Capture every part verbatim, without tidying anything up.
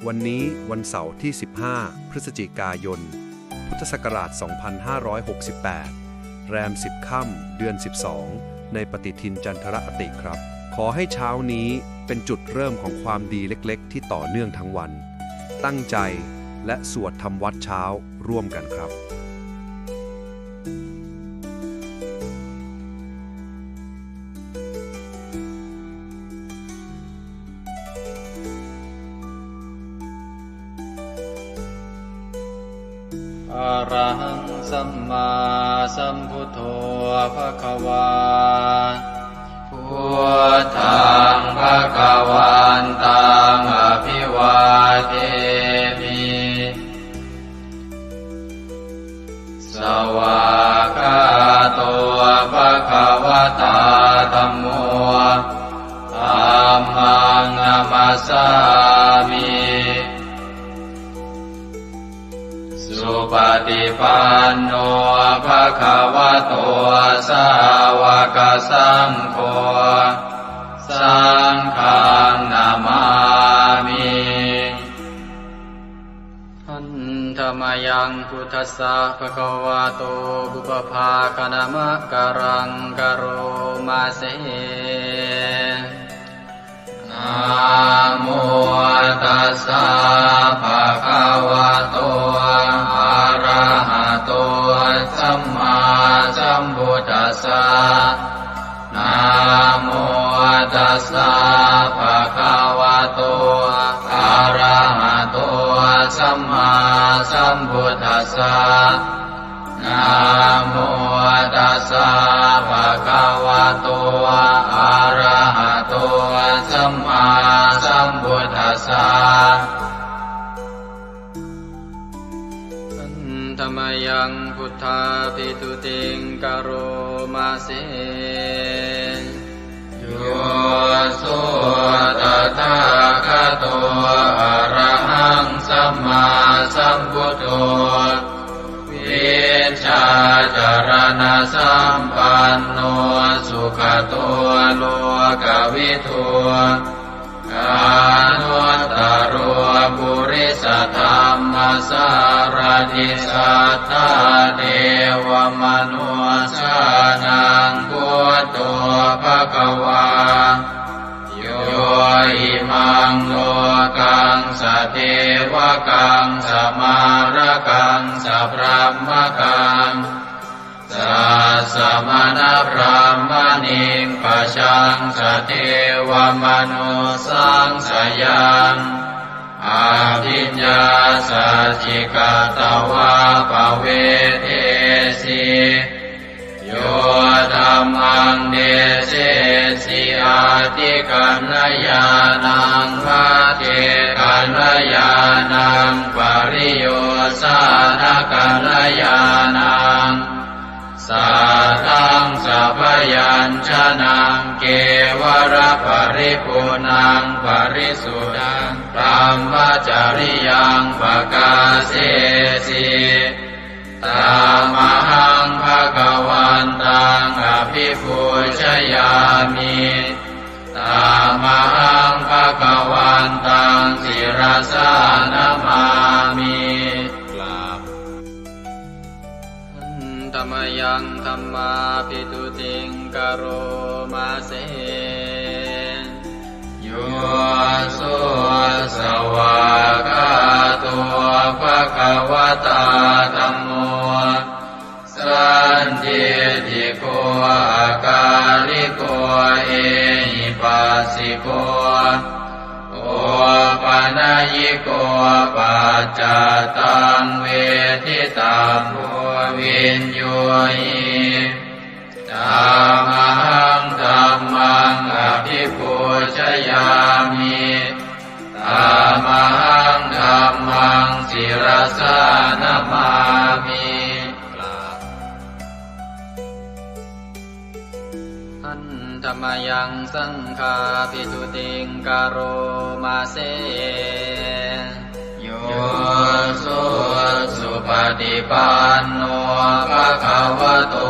วันนี้วันเสาร์ที่ สิบห้า พฤศจิกายน พุทธศักราช สองพันห้าร้อยหกสิบแปด แรม สิบ ค่ำ เดือน สิบสอง ในปฏิทินจันทรคติครับ ขอให้เช้านี้เป็นจุดเริ่มของความดีเล็กๆ ที่ต่อเนื่องทั้งวัน ตั้งใจและสวดทำวัตรเช้าร่วมกันครับ Arahaṃ sammāsambuddho bhagavā. Buddhaṃ bhagavantaṃ abhivādemi. Svākkhāto bhagavatā dhammo. Dhammaṃ namassāmi. Supaṭipanno bhagavato sāvakasaṅgho. Saṅghaṃ namāmi. Handa mayaṃ buddhassa bhagavato pubbabhāganamakāraṃ karoma se. Namo tassa bhagavato arahato sammāsambuddhassa. Namo tassa bhagavato arahato sammāsambuddhassa. Namo tassa bhagavato arahato sammāsambuddhassa. Handa mayaṃ buddhābhistutiṃ karoma se. Yo so tathāgato arahaṃ sammāsambuddho, vijjācaraṇasampanno sugato lokavidū, anuttaro purisadammasārathi satthā devamanussānaṃ buddho bhagavā. Yo imaṃ lokaṃ sadevakaṃ samārakaṃ sabrahmakaṃ sassamaṇabrāhmaṇiṃ pajaṃ sadevamanussāṃ sayaṃ abhiññāsaccikatvā pavedesi. Yo dhammaṃ desesi atthikaññāṇaṃ, pacchekakaññāṇaṃ, pariyosānakaññāṇaṃ, saddaṃ sabyañjanaṃ, kevalaparipuṇṇaṃ parisuddhaṃ brahmacariyaṃ pakāsesi. Tamahaṃ bhagavantaṃ abhipūjayāmi. Tamahaṃ bhagavantaṃ sirasā namāmi. กราบ Handa mayaṃ dhammābhistutiṃ karoma se. Yo so svākkhāto bhagavatā dhammo, sandiṭṭhiko akāliko ehipassiko opanayiko paccattaṃ veditabbo viññūhi. Tamahaṃ dhammaṃ abhipūjayāmi. Tamahaṃ dhammaṃ sirasā namāmi. กราบ Handa mayaṃ saṅghābhistutiṃ karoma se. Yo so supaṭipanno bhagavato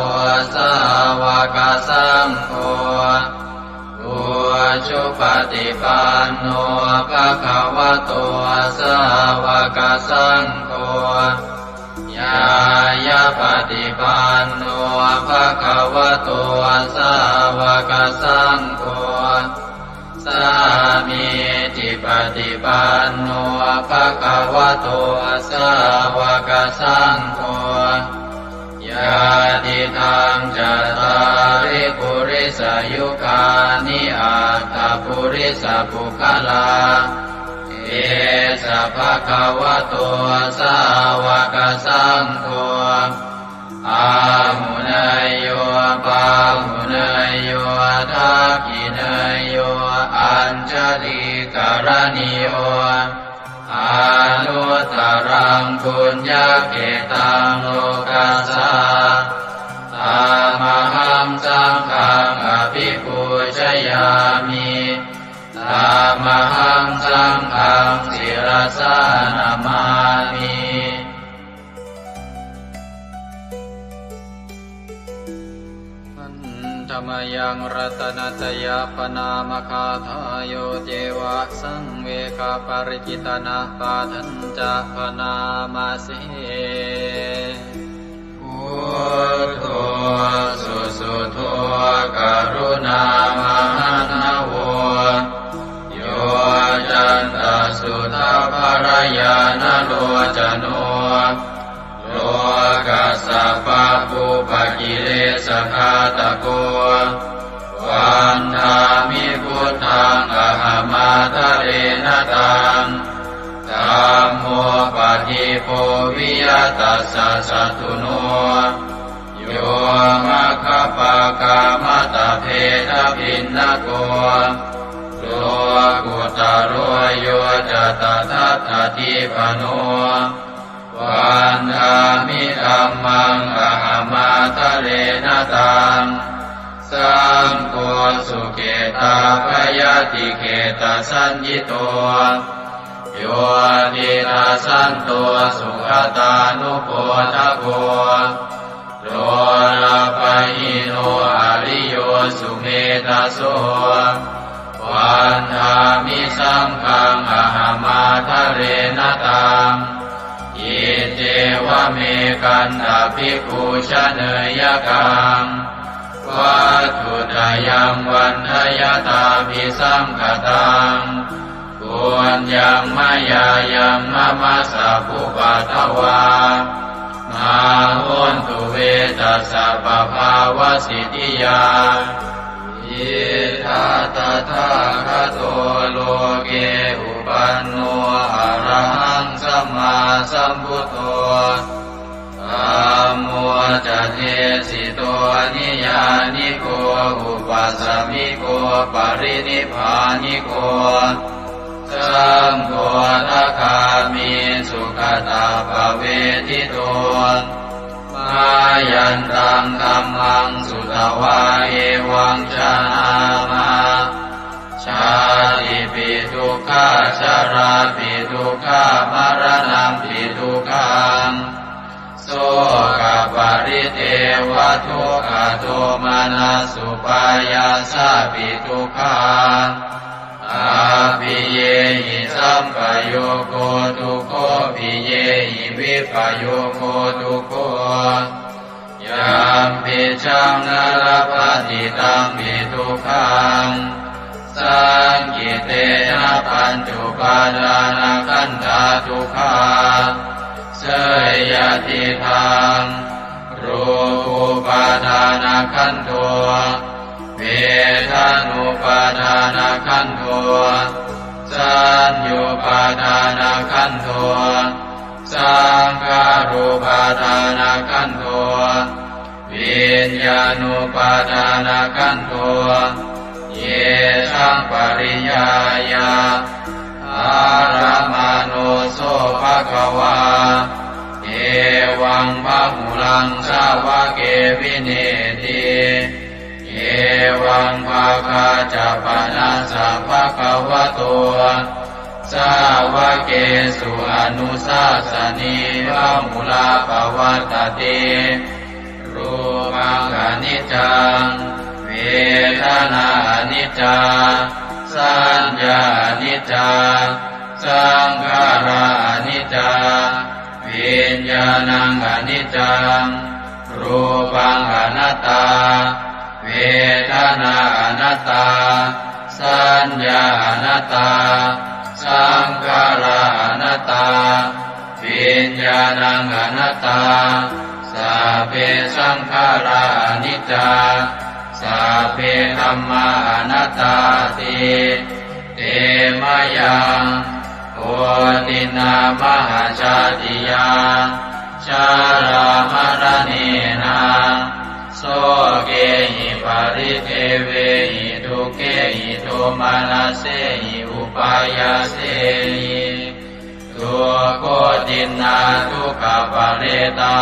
sāva sāvakasaṅgho, ujupaṭipanno bhagavato sāvakasaṅgho, ñāyapaṭipanno bhagavato sāvakasaṅgho, sāmīcipaṭipanno bhagavato sāvakasaṅgho, yadidaṃ cattāri purisayugāni aṭṭha purisapuggalā, esa bhagavato sāvakasaṅgho, āhuneyyo pāhuneyyo dakkhiṇeyyo añjalikaraṇīyo, anuttaraṃ puññakkhettaṃ lokassā, tamahaṃ saṅghaṃ abhipūjayāmi, tamahaṃ saṅghaṃ sirasā namāmi. Handa mayaṃ ratanattayappaṇāmagāthā, yo ceva saṃvegaparicittanapāṭhañca bhaṇāma se. Buddho susuddho karuṇāmahaṇṇavo, yoccantasuddhabbarañāṇalocano, lokassa pabbupakilesagāthako, vandāmi buddhaṃ ahaṃ ādarena taṃ. Dhammo padīpo viya tassa satthuno, yo maggapākamattabhedabhinnako, lokuttaro yo ca tadattadīpano, vandāmi dhammaṃ ahaṃ ādarena taṃ. Saṅgho sukhetappayatiṭṭhetasaññito, yo tiṇṇasanto sugatānubodhako, lolapahīno ariyo sumedhaso, vandāmi saṅghaṃ ahaṃ ādarena taṃ. Iccevamekantabhikkhū janeyakaṃ, vatthuttayaṃ vandayattabhisaṅkhataṃ, puññaṃ mayā yaṃ mama sabbupaddavā, mā hontu ve tassa pabhāvasiddhiyā. Idha tathāgato loke uppanno arahaṃ sammāsambuddho, dhammo ca desito niyyāniko upasamiko parinibbāniko, saṅgho sakāmi sugatappavedito. Mayantaṃ dhammaṃ sutvā evaṃ janāma, jātipi dukkhā jarāpi dukkhā maraṇampi dukkhaṃ, sokaparidevadukkhadomanassupāyāsāpi dukkhā, appiyehi sampayogo dukkho piyehi vippayogo dukkho, yampicchaṃ na labhati tampi dukkhaṃ, saṅkhittena pañcupādānakkhandhā dukkhā. Seyyathidaṃ, rūpupādānakkhandho, vedanupādānakkhandho, saññupādānakkhandho, saṅkhārupādānakkhandho, viññāṇupādānakkhandho, yesaṃ pariññāya ārāmaṇo so bhagavā, evaṃ bahulaṃ sāvake vineeti. Evaṃ bhāgā ca panassa bhagavato sāvakesu anussāsanī bahulā pavattati. Rūpaṃ khaṇi niccaṃ, vedanā aniccā, saññā aniccā, saṅkhārā aniccā, viññāṇaṃ aniccaṃ, rūpaṃ anattā, vedanā anattā, saññā anattā, saṅkhārā anattā, viññāṇaṃ anattā, sabbe saṅkhārā aniccā, sabbe dhammā anattāti. Te mayaṃ koṭinā mahajātiyā, jarāmaraṇena, sokehi paridevehi dukkhehi domanassehi upāyāsehi, dukkhoṭinā dukkhaparetā,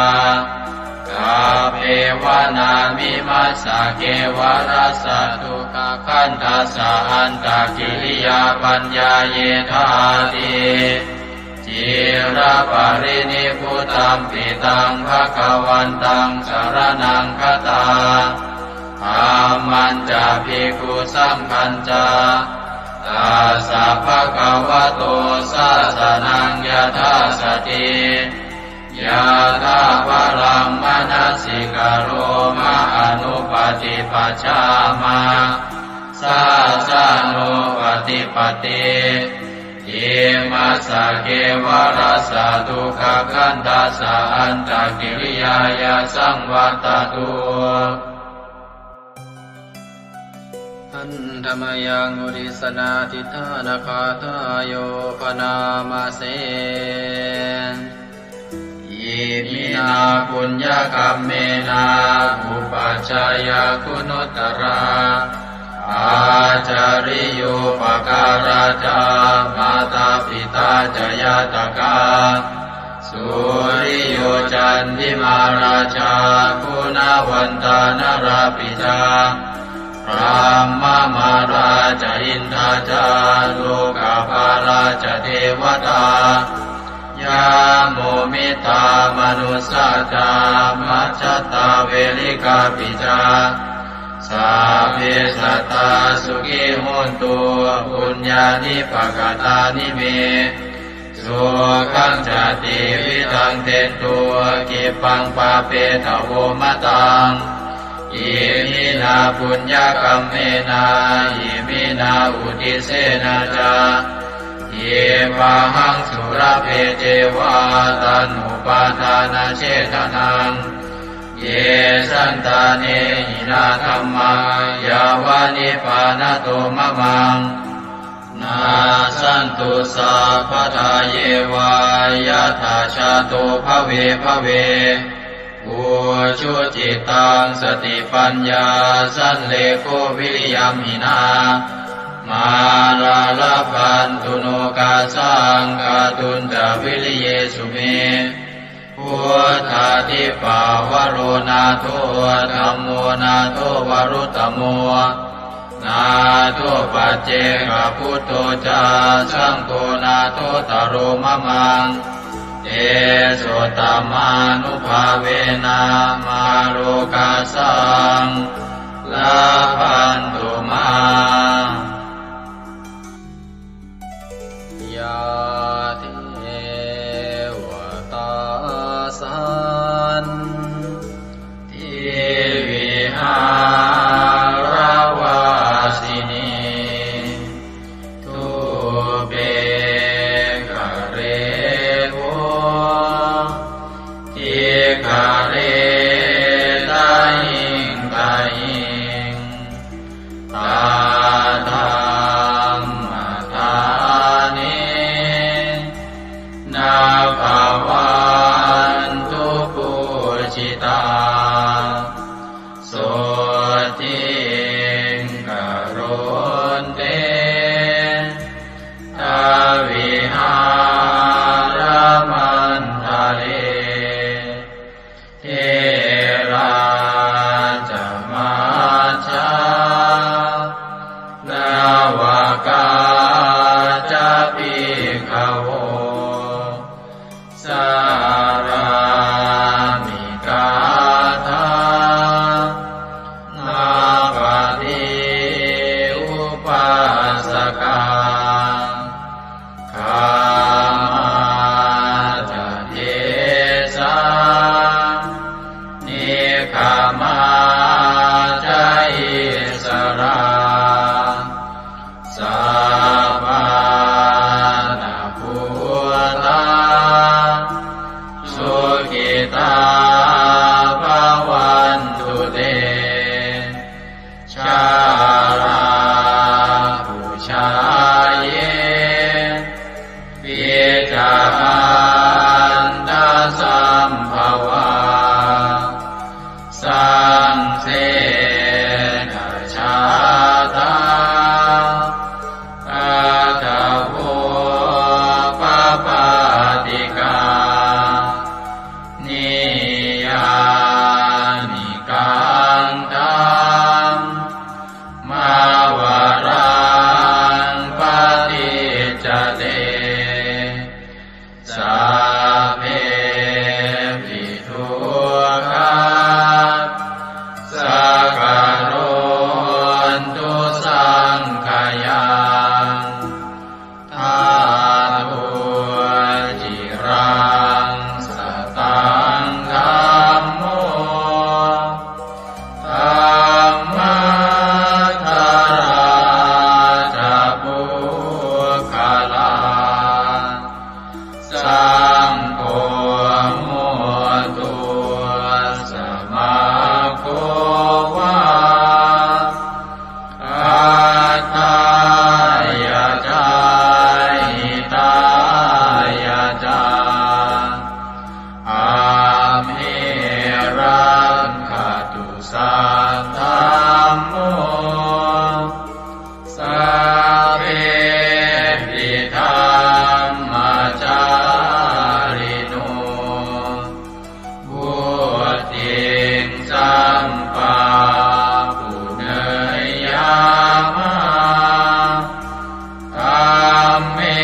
kappevāna imassa kevalassa dukkhakandhassa antakiriyā paññāyedhāti. Ciraparinibbutampi taṃ bhagavantaṃ saraṇaṃ gatā, dhammañca bhikkhusaṅghañca, tassa bhagavato sāsanaṃ yathāsati, yathābalaṃ manasikaroma anupaṭipajjāma, sāsanūpaṭipatti. Imassa kevalassa dukkhakandhassa antakiriyāya saṃvattatu. Handa mayaṃ uddissanādhiṭṭhānagāthāyo bhaṇāma se. Iminā puññakammena upajjhāyā guṇuttarā, ācariyūpakārā ca mātā pitā ca ñātakā, suriyo candimā rājā guṇavantā narāpi ca, brahmamārā ca indā ca lokapālā ca devatā, yamo mittā manussā ca majjhattā verikāpi ca, sabbe sattā sukhī hontu puññāni pakatāni me, sukhañca tividhaṃ dentu khippaṃ pāpetha vomataṃ. Iminā puññakammena iminā uddissena ca khippāhaṃ sulabhe ceva taṇhupādānachedanaṃ. Ye santāne hinā dhammā yāva nibbānato mamaṃ, nassantu sabbadā yeva yattha jāto bhave bhave. Ujucittaṃ satipaññā sallekho viriyamhinā, mārā labhantu nokāsaṃ kātuñca viriyesu me. Buddhādhipavaro nātho, dhammo nātho varuttamo, nātho paccekabuddho ca, saṅgho nāthottaro mamaṃ. Tesottamānubhāvena mārokāsaṃ labhantu mā. Yā devatā santivihāravāsinī, thūpe ghare bodhighare tahiṃ tahiṃ, Samā ca issarā, sappāṇabhūtā, sukhitā bhavantu te. Jalābujā yepi ca aṇḍasambhavā, saṃsedajātā athavopapātikā, niyyānikaṃ dhammavaraṃ paṭicca te, sabbepi dukkhā saṅkarontu saṅkhayaṃ. Ṭhātu ciraṃ sataṃ dhammo, dhammaddharā ca puggalā, saṅgho hotu samaggo va, atthāya ca hitāya ca. Amhe rakkhatu saddhammo, sabbepi dhammacārino, vuḍḍhiṃ sampāpuṇeyyāma, dhamme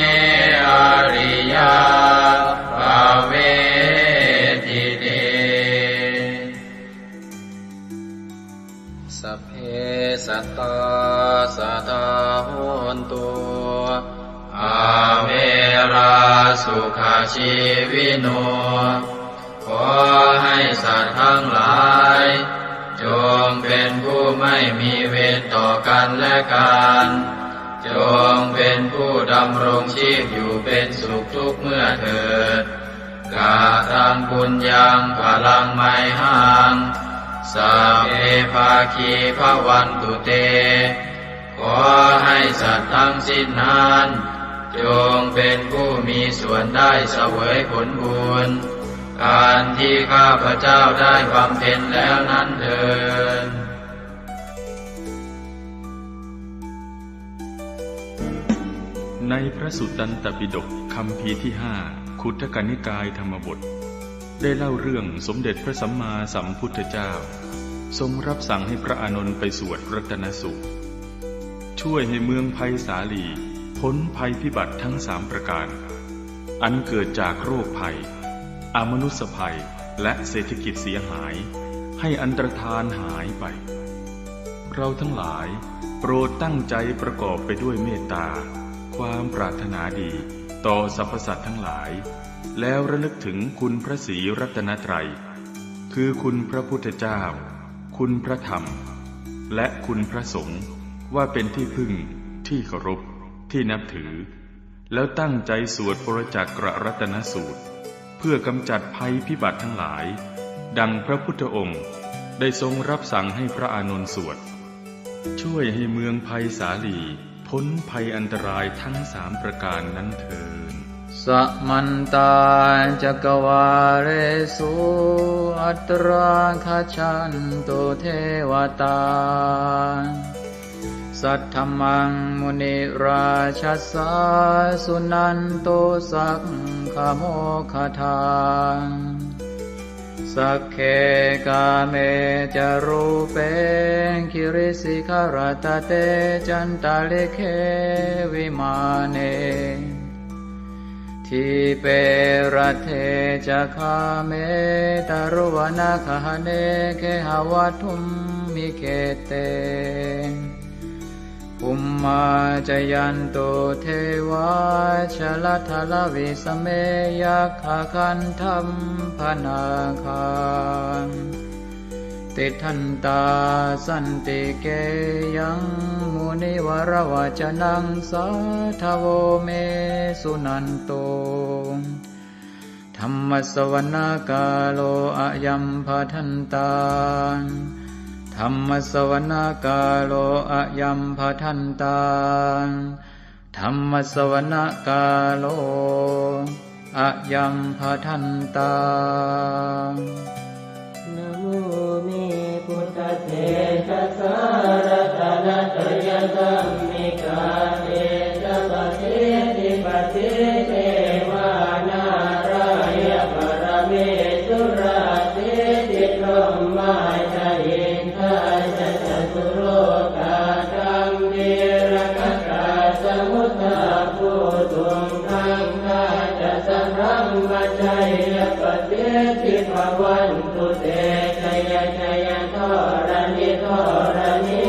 ariyappavedite. Sabbe sattā sadā hontu, averā sukhajīvino. ขอให้สัตว์ทั้งหลาย จงเป็นผู้ไม่มีเวรต่อกันและกัน จงเป็นผู้ดำรงชีพอยู่เป็นสุขทุกเมื่อเถิด Kataṃ puññaṃ phalaṃ mayhaṃ, sabbe bhāgī bhavantu te. ขอให้สัตว์ทั้งสิ้นนั้น จงเป็นผู้มีส่วนได้เสวยผลบุญ อันที่ข้าพเจ้าได้บำเพ็ญแล้วนั้นเทอญ ในพระสุตตันตปิฎกคัมภีร์ที่ห้า ขุททกนิกายธรรมบท ได้เล่าเรื่องสมเด็จพระสัมมาสัมพุทธเจ้า ทรงรับสั่งให้พระอานนท์ไปสวดรัตนสูตร ช่วยให้เมืองไพศาลีพ้นภัยพิบัติทั้งสามประการ อันเกิดจากโรคภัย อมนุสสภัย และเศรษฐกิจเสียหาย ให้อันตรธานหายไป เราทั้งหลายโปรดตั้งใจประกอบไปด้วยเมตตา ความปรารถนาดีต่อสรรพสัตว์ทั้งหลาย แล้วระลึกถึงคุณพระศรีรัตนตรัย คือคุณพระพุทธเจ้า คุณพระธรรม และคุณพระสงฆ์ ว่าเป็นที่พึ่ง ที่เคารพ ที่นับถือ แล้วตั้งใจสวดปรจักกรัตนสูตร เพื่อกำจัดภัยพิบัติทั้งหลาย ดังพระพุทธองค์ได้ทรงรับสั่งให้พระอานนท์สวด ช่วยให้เมืองไพศาลีพ้นภัยอันตรายทั้งสามประการนั้นเทอญ Samantā cakkavāḷesu atrāgacchantu devatā. Saddhammaṃ munirājassa suṇantu saggamokkhadaṃ. Sagge kāme ca rūpe girisikharataṭe cantalikkhe vimāne. Dīpe raṭṭhe ca gāme taruvanagahane gehavatthumhi khette. Bhummā cāyantu devā jalathalavisame yakkhagandhabbanāgā. tiṭṭhantā santike yaṃ munivaravacanaṃ sādhavo me suṇantu. Dhammassavanakālo ayambhadantā. Dhammassavanakālo ayambhadantā. Dhammassavanakālo ayambhadantā. Namo me buddhatejasā ratanattayadhammikā tejapasiddhi pasīdevā nārāya paramesurā siddhibrahmā ca indā ca catulokā gambhīrakkhakā samuddā bhūtuṃ gaṅgā ca sabrahmajayya pasiddhi bhavantu te. Jaya jaya dharaṇi dharaṇī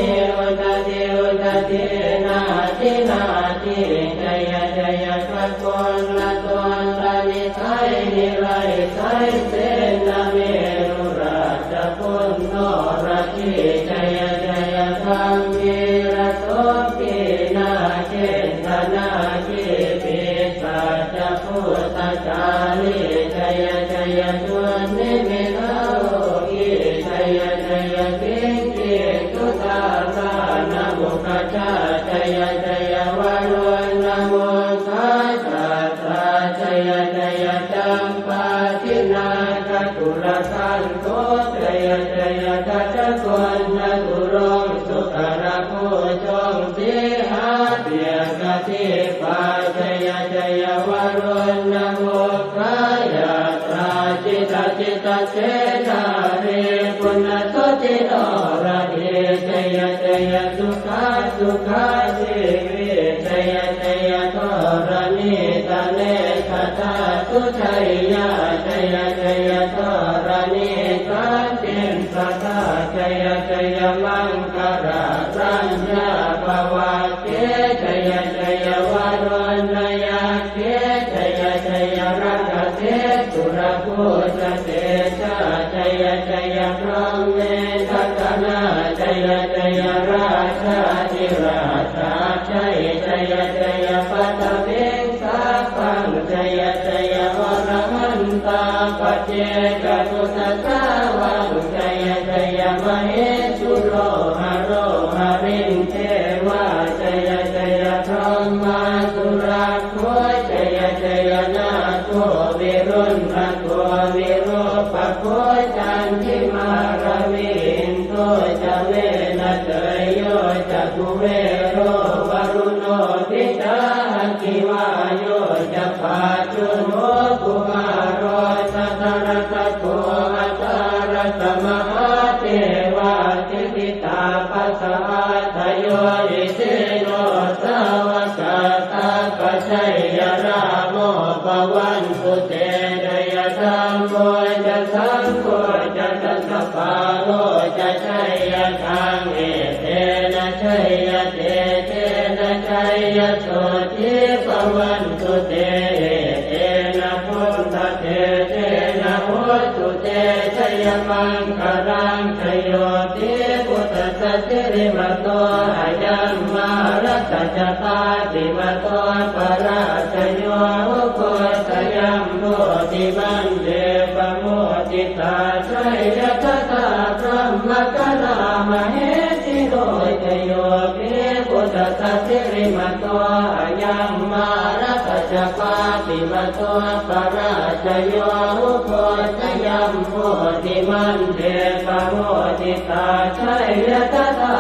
udadhi udadhī nadi nadī jaya jaya gaganalatantanisaya nirayasaya senameru rājabala noradī jaya jaya gambhīrasombhī nāgendanāgī pisācabhūtakālī jaya jaya dunnimittarogī jaya jaya siṅgī sudādānamukhajā jaya jaya varuṇamukhasātrā jaya jaya campādināgakulagaṇṭho jaya jaya gajagonnaturaṅga sukarabhujaṅga sīhabyagghadīpā jaya jaya varuṇamukhayātrā jita jita senārī punasuddhi noradī jaya jaya sukhā sukhā jīvī jaya jaya dharaṇītale sadāsujayā jaya jaya dharaṇī santin sadā jaya jaya maṅkararaññā bhavagge jaya jaya varuṇayakkhe jaya jaya rakkhase surabhujatejā jaya jaya brahmendagaṇā jaya jaya rājādhirājasājjai jaya jaya paṭhaviṃ sabbaṃ jaya jaya arahantā paccekabuddhasāvaṃ jaya jaya mahesuro haro harindevā jaya jaya brahmā surakkho jaya jaya nāgo viruḷhako virūpakkho candimā ravi indo ca venateyyo ca kuvero varuṇopi ca aggi vāyo ca pājuṇho kumāro dhataraṭṭhako aṭṭhārasa mahādevā siddhitāpasa-ādayo isino sāvakā sabbā jaya rāmo bhavantu te jaya dhammo ca saṅgho ca dasapālo ca jayakaṃ etena jayatejena jayasotthī bhavantu te etena buddhatejena hotu te jayamaṅgalaṃ jayo pi buddhassa sirīmato ayaṃ mārassa ca pāpimato parājayo ugghosayuṃ bodhimaṇḍe pamoditā jaya tadā brahmagaṇā mahesino jayo pi buddhassa sirīmato ayaṃ mārassa ca pāpimato parājayo ugghosayuṃ bodhimaṇḍe pamoditā jaya tadā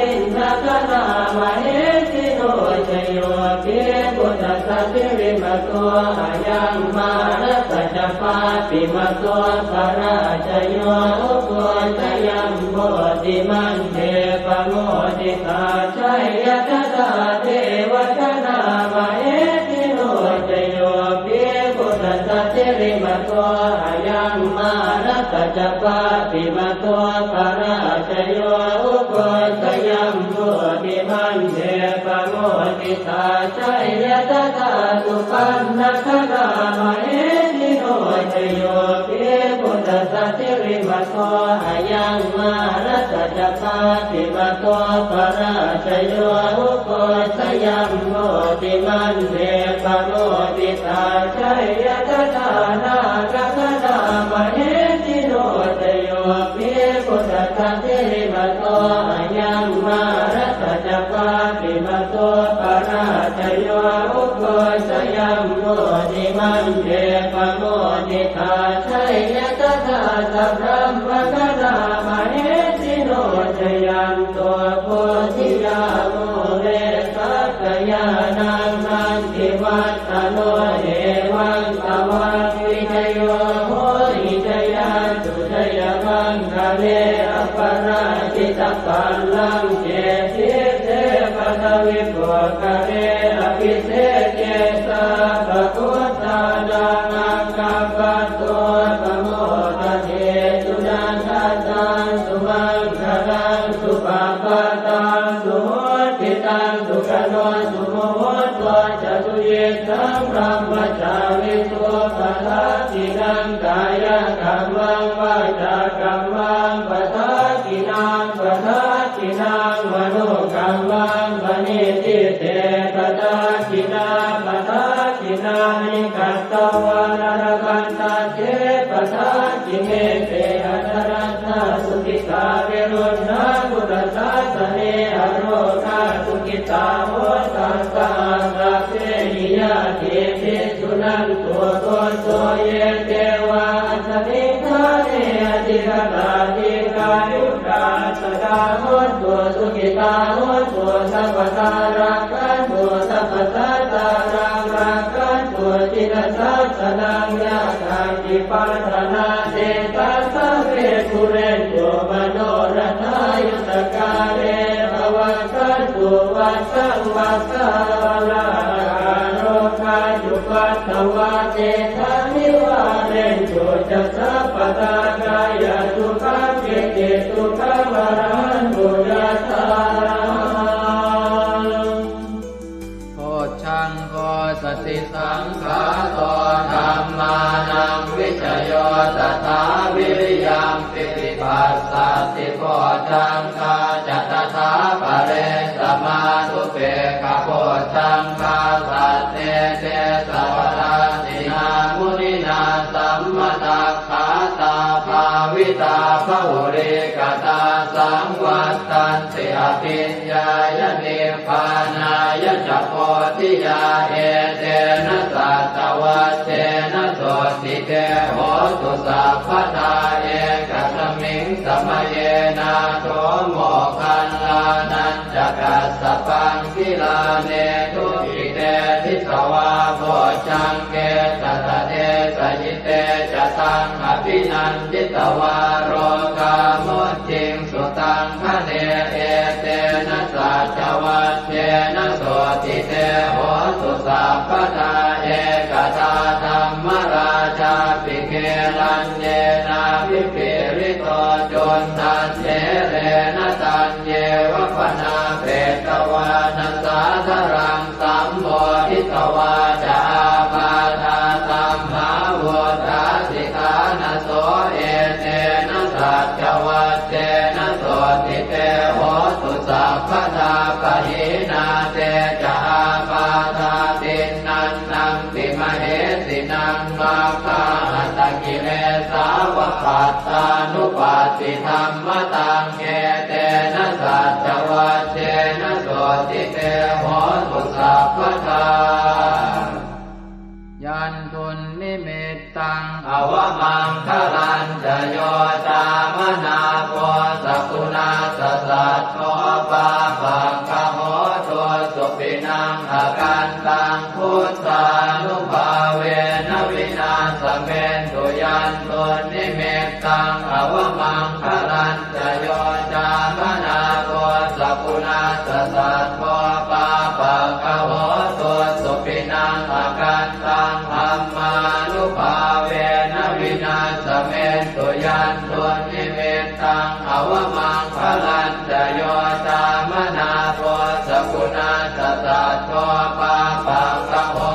indagaṇā mahesino jayo pi buddhassa sirīmato ayaṃ mārassa ca pāpimato parājayo ugghosayuṃ bodhimaṇḍe pamoditā jaya tadā devagaṇā mahesino jayo pi buddhassa sirīmato ayaṃ mārassa ca pāpimato parājayo ugghosayuṃ bodhimaṇḍe pamoditā jaya tadā supaṇṇagaṇā mahesino jayo pi buddhassa sirīmato ayaṃ mā Mārassa ca pāpimato parājayo, ugghosayuṃ bodhimaṇḍe pamoditā, jaya tadā nāgagaṇā mahesino. Jayo hi buddhassa sirīmato ayaṃ, mārassa ca pāpimato parājayo, ugghosayuṃ bodhimaṇḍe pamoditā, jaya tadā sabrahmagaṇā mahesino. Jayanto bodhiyā mūle sakyānaṃ nandivaḍḍhano, evaṃ tvaṃ vijayo hohi jayassu jayamaṅgale, aparājitapallaṅke sīse paṭhavipokkhare, abhiseke sabbabuddhānaṃ aggappatto pamodati. Sunakkhattaṃ sumaṅgalaṃ supabhātaṃ suhuṭṭhitaṃ, sukhaṇo sumuhutto ca suyiṭṭhaṃ brahmacārisu, padakkhiṇaṃ kāyakammaṃ vācākammaṃ padakkhiṇaṃ, padakkhiṇaṃ manokammaṃ paṇidhī te padakkhiṇā, padakkhiṇāni katvāna labhantatthe padakkhiṇe. Te atthaladdhā sukhitā viruḷhā buddhasāsane, arogā sukhitā hotha saha sabbehi ñātibhi. Suṇantu bhonto ye devā asmiṃ ṭhāne adhigatā, dīghāyukā sadā hontu, sukhitā hontu sabbadā, rakkhantu sabbasattānaṃ, rakkhantu jinasāsanaṃ. Yā kāci patthanā tesaṃ sabbe pūrentu manorathā, yuttakāle pavassantu vassaṃ vassā, ālāhakā rogā cupaddavā tesaṃ nivārentu ca sabbadā, kāyasukhaṃ cittisukhaṃ arahantu yathārahaṃ. Bojjhaṅgo satisaṅkhāto dhammānaṃ vicayo tathā, viriyampīti passaddhi bojjhaṅgā ca tathāpare, samādhupekkhabojjhaṅgā sattete sabbadassinā, muninā sammadakkhātā bhāvitā bahulīkatā, saṃvattanti abhiññāya nibbānāya ca bodhiyā. Etena saccavajjena sotthi te hotu sabbadā, ekasmiṃ samaye nātho moggallānañca kassapaṃ, gilāne dukkhite disvā bojjhaṅge satta desayi. Te ca taṃ abhinanditvā rogā mucciṃsu taṅkhaṇe. Etena saccavajjena sotthi te hotu sabbadā, ekadā dhammarājāpi gelaññenābhipīḷito, cundattherena taññeva bhaṇāpetvāna sādaraṃ, sammoditvā ca ābādhā tamhā vuṭṭhāsi ṭhānaso. Etena saccavajjena sotthi te hotu sabbadā, pahīnā te ca ābādhā tiṇṇannampi mahesinaṃ, maggāhatakilesāva pattānuppattidhammataṃ. Etena saccavajjena sotthi te hotu sabbadā. Yandunnimittaṃ avamaṅgalañca yo cāmanāpo sakuṇassa saddo, pāpaggaho dussupinaṃ akantaṃ, buddhānubhāvena vināsamentu. Yandunnimittaṃ avamaṅgalañca yo cāmanāpo sakuṇassa saddo, pāpaggaho dussupinaṃ akantaṃ, dhammānubhāvena vināsamentu. Yandunnimittaṃ avamaṅgalañca yo cāmanāpo sakuṇassa saddo, pāpaggaho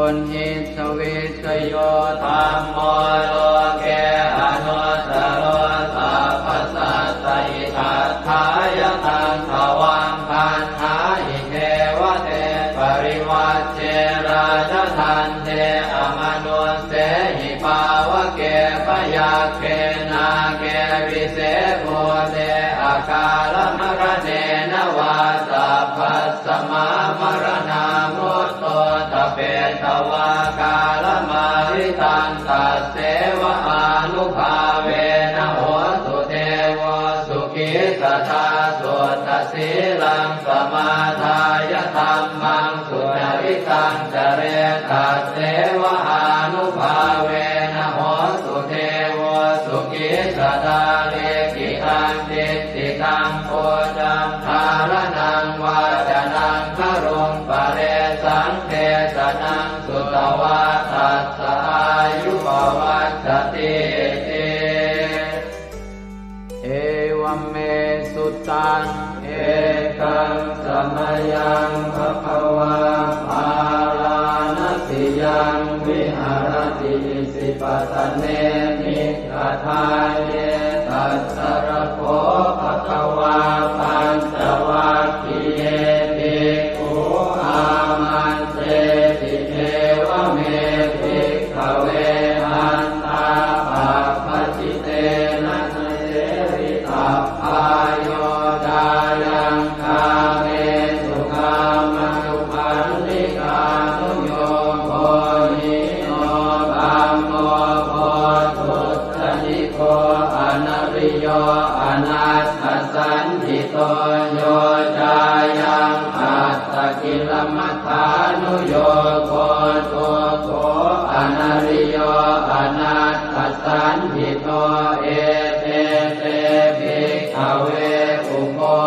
Uṇhissavijayo dhammo loke anuttaro sabbasattahitatthāya taṃ tvaṃ gaṇhāhi devate parivajje rājadaṇḍe amanussehi pāvake byagghe nāge vise bhūte akālamaraṇena vā sabbasmā maraṇā mutto ṭhapetvā kālamāritaṃ tasseva ānubhāvena hotu devo sukhī sadā. Suddhasīlaṃ samādāya dhammaṃ sucaritaṃ care tasseva ānubhāvena hotu devo sukhī sadā. Likkhitaṃ cintitaṃ pūjaṃ dhāraṇaṃ vācanaṃ garuṃ paresaṃ desanaṃ sutvā tassa āyu pavaḍḍhatīti. Evaṃ me sutaṃ. Ekaṃ samayaṃ bhagavā bārāṇasiyaṃ viharati isipatane migadāye. Tatra kho bhagavā pañcavaggiye bhikkhū āmantesi: Evaṃ me bhikkhave antā pabbajitena na sevitabbā. Yo cāyaṃ kāmesu kāmasukhallikānuyogo hīno gammo pothujjaniko anariyo anatthasañhito, yo cāyaṃ attakilamathānuyogo dukkho anariyo anatthasañhito, ete te bhikkhave ubho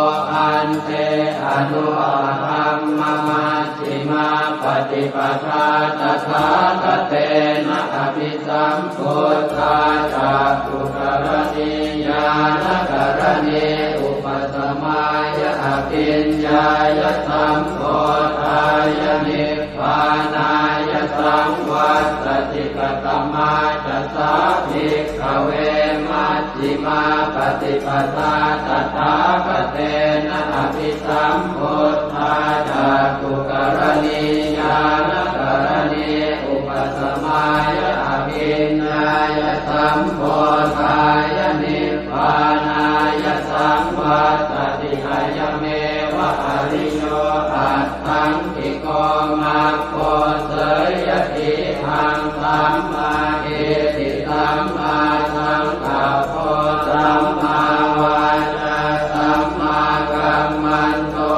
ante anupagamma majjhimā paṭipadā tathāgatena abhisambuddhā cakkhukaraṇī ñāṇakaraṇī upasamāya abhiññāya sambodhāya nibbānāya saṃvattati. Katamā ca sā bhikkhave maj jhimā paṭipadā tathāgatena abhisambuddhā cakkhukaraṇī ñāṇakaraṇī upasamāya abhiññāya sambodhāya nibbānāya saṃvattati? Ayameva ariyo aṭṭhaṅgiko maggo, seyyathīdaṃ: sammādiṭṭhi sammāsaṅkappo sammāvācā sammākammanto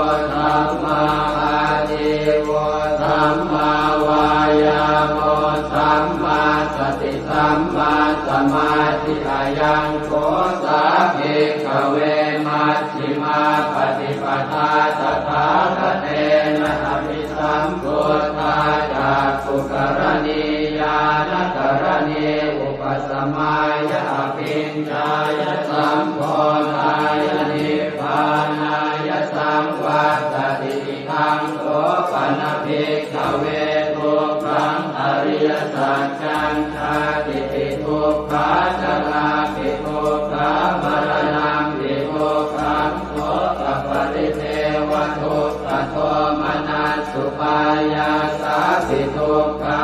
sammāājīvo sammāvāyāmo sammāsati sammāsamādhi. Ayaṃ kho sā bhikkhave maj jhimā paṭipadā tathāgatena abhisambuddhā cakkhukaraṇī ñāṇakaraṇī upasamāya abhiññāya sambodhāya nibbānāya saṃvattati. Idaṃ kho pana bhikkhave dukkhaṃ ariyasaccaṃ: jātipi dukkhā jarāpi dukkhā maraṇampi dukkhaṃ sokaparidevadukkhadomanassupāyāsāpi dukkhā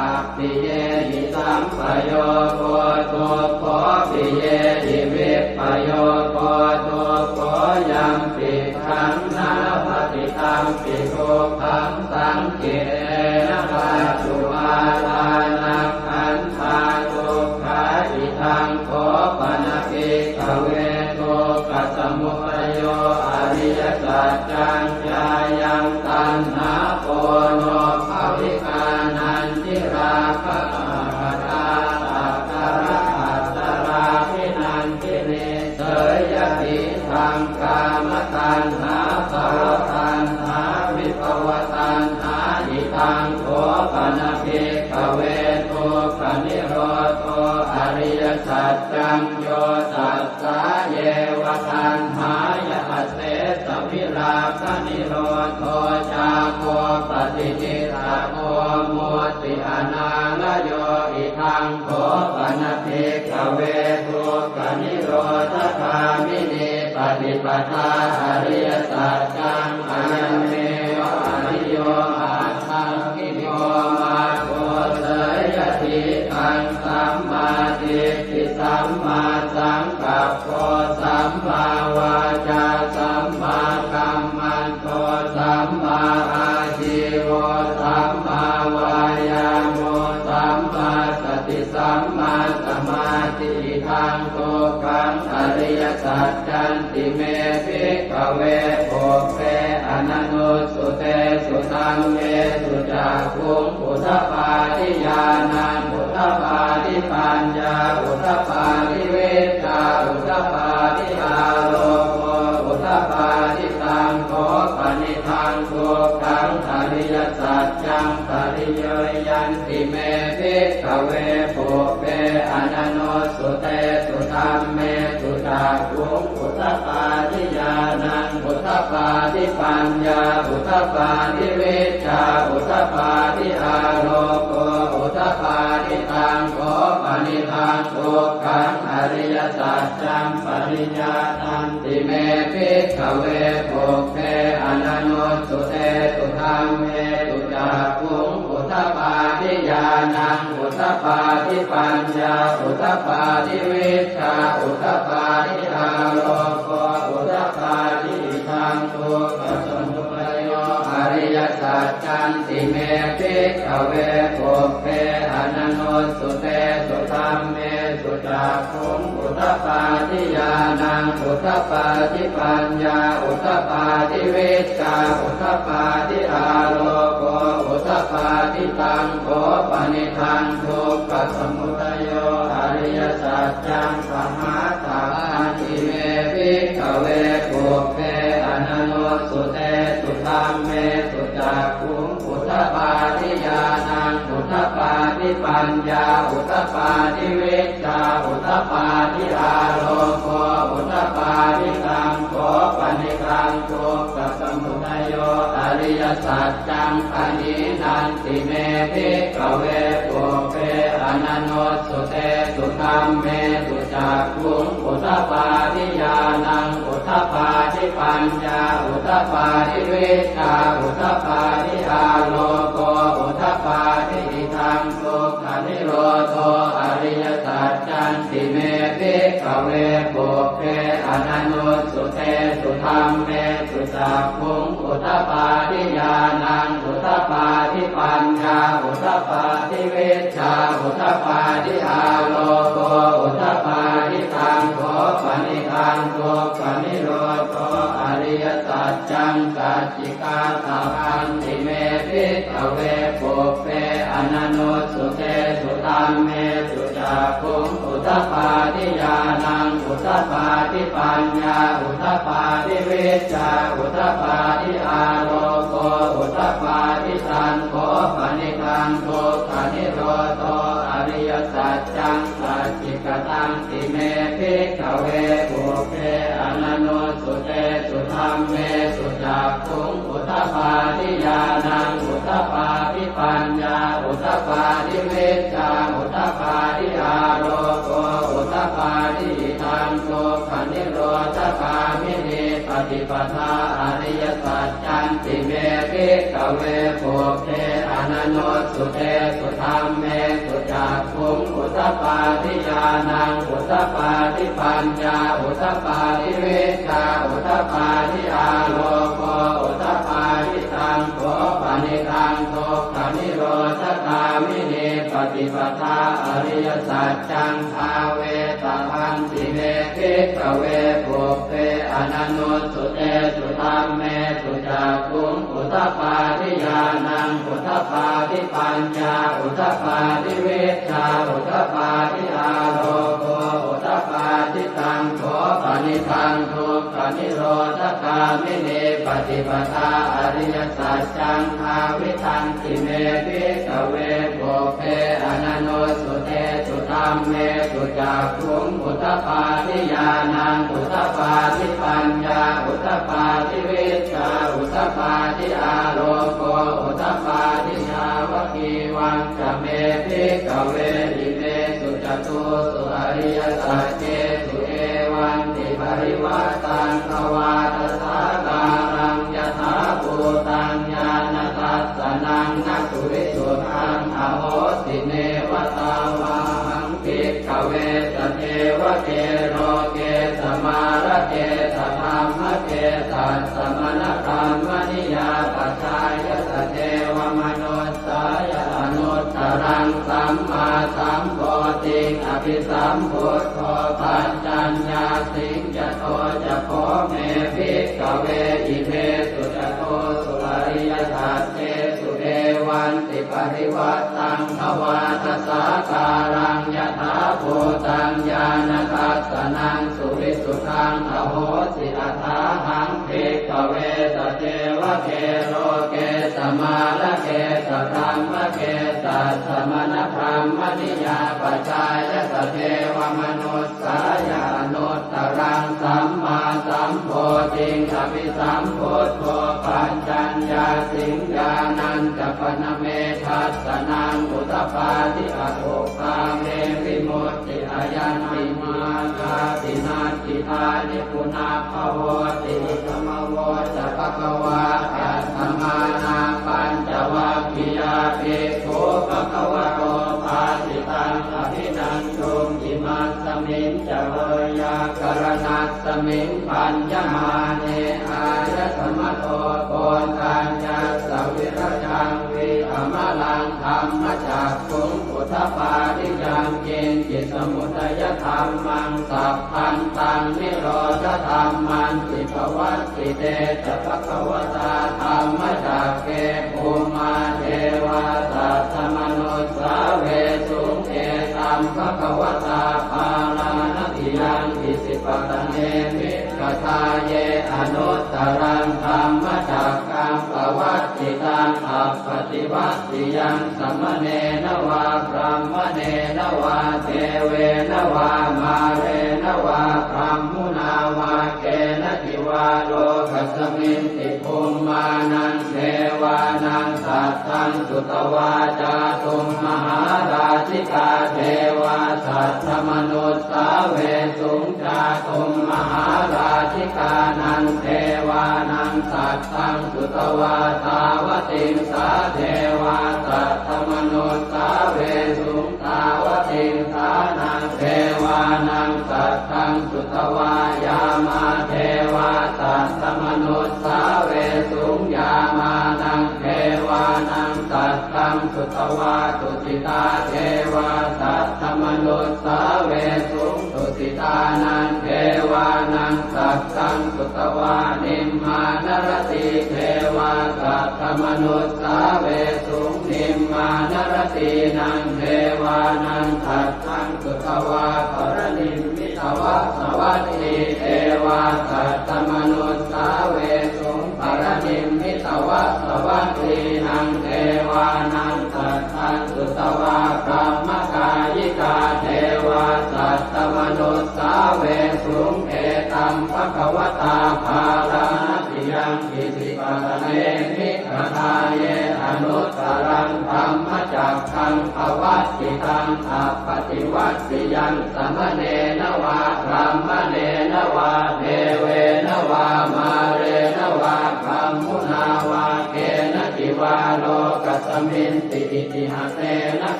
appiyehi sampayogo dukkho piyehi vippayogo dukkho yampidaṃ na labhati tampi dukkhaṃ saṅkhittena pañcupādānakkhandhā dukkhā. Idaṃ kho pana bhikkhave dukkhasamudayo ariyasaccaṃ: yāyaṃ taṇhā ponobbhavikā nandirāgasahagatā tatra atatāladdhanandinī, seyyathīdaṃ: kāmataṇhā bhavataṇhā vibhavataṇhā. Idaṃ kho pana bhikkhave dukkhanirodho ariyasaccaṃ: yo tassāyeva taṇhāya asesavirāganirodho cāgo paṭinissaggo mutti anālayo. Idaṃ kho pana bhikkhave dukkhanirodhagāminī paṭipadā ariyasaccaṃ, ayameva ariyo aṭṭhaṅgiko maggo, seyyathīdaṃ: sammādiṭṭhi sammāsaṅkappo sammāvācā sammākammanto sammāājīvo sammāvāyāmo sammāsati sammāsamādhi. Idaṃ dukkhaṃ ariyasaccanti me bhikkhave pubbe ananussutesu dhammesu cakkhuṃ udapādi ñāṇaṃ udapādi paññā udapādi vijjā udapādi āloko udapādi. Taṃ kho panidaṃ dukkhaṃ ariyasaccaṃ pariññeyyanti me bhikkhave pubbe ananussutesu dhammesu cakkhuṃ udapādi ñāṇaṃ udapādi paññā udapādi vijjā udapādi āloko udapādi. Taṃ kho panidaṃ dukkhaṃ ariyasaccaṃ pariññātanti me bhikkhave pubbe ananussutesu dhammesu cakkhuṃ udapādi ñāṇaṃ udapādi paññā udapādi vijjā udapādi āloko udapādi. Idaṃ dukkhasamudayo ariyasaccanti me bhikkhave pubbe ananussutesu dhammesu cakkhuṃ udapādi ñāṇaṃ udapādi paññā udapādi vijjā udapādi āloko udapādi. Taṃ kho panidaṃ dukkhasamudayo ariyasaccaṃ pahātabbanti me bhikkhave pubbe ananussutesu dhammesu cakkhuṃ udapādi ñāṇaṃ udapādi paññā udapādi vijjā udapādi āloko udapādi. Taṃ kho panidaṃ dukkhasamudayo ariyasaccaṃ pahīnanti me bhikkhave pubbe ananussutesu dhammesu cakkhuṃ udapādi ñāṇaṃ udapādi paññā udapādi vijjā udapādi āloko udapādi. Idaṃ dukkhanirodho ariyasaccanti me bhikkhave pubbe ananussutesu dhammesu cakkhuṃ udapādi ñāṇaṃ udapādi paññā udapādi vijjā udapādi āloko udapādi. Taṃ kho panidaṃ dukkhanirodho ariyasaccaṃ sacchikātabbanti me bhikkhave pubbe ananussutesu dhammesu cakkhuṃ udapādi ñāṇaṃ udapādi paññā udapādi vijjā udapādi āloko udapādi. Taṃ kho panidaṃ dukkhanirodho ariyasaccaṃ sacchikatanti me bhikkhave pubbe ananussutesu dhammesu cakkhuṃ udapādi ñāṇaṃ udapādi paññā udapādi vijjā udapādi āloko udapādi. Idaṃ dukkhanirodhagāminī paṭipadā ariyasaccanti me bhikkhave pubbe ananussutesu dhammesu cakkhuṃ udapādi ñāṇaṃ udapādi paññā udapādi vijjā udapādi āloko udapādi. Taṃ kho panidaṃ dukkhanirodhagāminī paṭipadā ariyasaccaṃ bhāvetabbanti me bhikkhave pubbe ananussutesu dhammesu cakkhuṃ udapādi ñāṇaṃ udapādi paññā udapādi vijjā udapādi āloko udapādi. Taṃ kho panidaṃ dukkhanirodhagāminī paṭipadā ariyasaccaṃ bhāvitanti me bhikkhave pubbe ananussutesu dhammesu cakkhuṃ udapādi ñāṇaṃ udapādi paññā udapādi vijjā udapādi āloko udapādi. Yāvakīva ca me bhikkhave imesu catūsu ariyasaccesu evantiparivaṭṭaṃ dvādasākāraṃ yathābhūtaṃ ñāṇadassanaṃ na suvisuddhaṃ ahosi. Neva tāvāhaṃ bhikkhave sadevake loke samārake sadhammake sassamaṇabrāhmaṇiyā pajāya sadevamanussāya anuttaraṃ sammāsambodhiṃ abhisambuddho paccaññāsiṃ. Yato ca kho me bhikkhave imesu catūsu ariyasaccesu evantiparivaṭṭaṃ dvādasākāraṃ yathābhūtaṃ ñāṇadassanaṃ suvisuddhaṃ ahosi. Athāhaṃ bhikkhave sadevake loke samārake sadhammake sassamaṇabrāhmaṇiyā pajāya sadevamanussāya anuttaraṃ sammāsambodhiṃ abhisambuddho paccaññāsiṃ. Ñāṇañca pana me dassanaṃ udapādi, akuppā me vimutti, ayaṃ nibbānāti, natthidāni punabbhavoti. Idamavoca bhagavā. Attamanā pañcavaggiyā bhikkhū bhagavato bhāsitaṃ abhinanduṃ. Imasmiñca veyyākaraṇasmiṃ bhaññamāne āyasmato Koṇḍaññassa virajaṃ vītamalaṃ dhammacakkhuṃ udapādi: yaṅkiñci samudayadhammaṃ sabbantaṃ nirodhadhammanti. Pavattite ca bhagavatā dhammacakke bhummā devā saddamanussāvesuṃ: etaṃ bhagavatā Bārāṇasiyaṃ Isipatane Migadāye anuttaraṃ dhammacakkaṃ pavattitaṃ appaṭivattiyaṃ samaṇena vā brāhmaṇena vā devena vā mārena vā brahmunā vā kenaci vā lokasminti. Bhummānaṃ devānaṃ saddaṃ sutvā cātummahārājikā devā saddamanussāvesuṃ. Cātummahārājikānaṃ devānaṃ saddaṃ sutvā tāvatiṃsā devā saddamanussāvesuṃ. Tāvatiṃsānaṃ devānaṃ saddaṃ sutvā yāmā devā saddamanussāvesuṃ. Yāmānaṃ devānaṃ saddaṃ sutvā tusitā devā saddamanussāvesuṃ. Tusitānaṃ devānaṃ saddaṃ sutvā nimmānaratī devā saddamanussāvesuṃ. Nimmānaratīnaṃ devānaṃ saddaṃ sutvā paranimmitavasavattī devā saddamanussāvesuṃ. Paranimmitavasavattīnaṃ devānaṃ saddaṃ sutvā brahmakāyikā devā saddamanussāvesuṃ. Etaṃ bhagavatā Bārāṇasiyaṃ Isipatane Migadāye anuttaraṃ dhammacakkaṃ pavattitaṃ appaṭivattiyaṃ samaṇena vā brāhmaṇena vā devena vā mārena vā brahmunā vā kenaci vā lokasminti. Itiha tena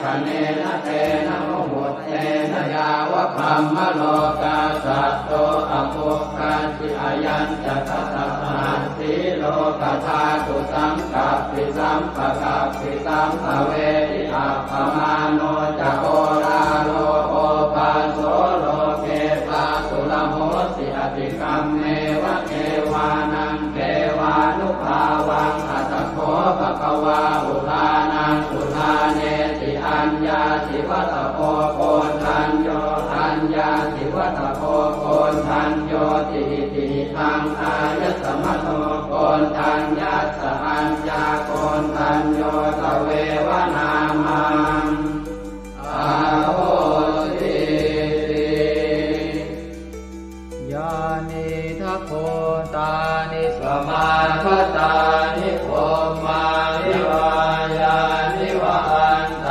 khaṇena tena muhuttena yāva brahmalokā saddo abbhuggacchi. Ayañca dasasahassī lokadhātu saṅkappi sampakappi sampavedhi. Appamāṇo ca oḷāro obhāso loke pāturahosi atikkammeva devānaṃ devānubhāvaṃ. Atha kho bhagavā udānaṃ udānesi: Aññāsi vata bho Koṇḍañño, aññāsi vata bho Koṇḍaññoti. Itihidaṃ āyasmato Koṇḍaññassa aññākoṇḍañño tveva nāmaṃ ahosīti. Yānīdha bhūtāni samāgatāni bhummāni vā yāni va anta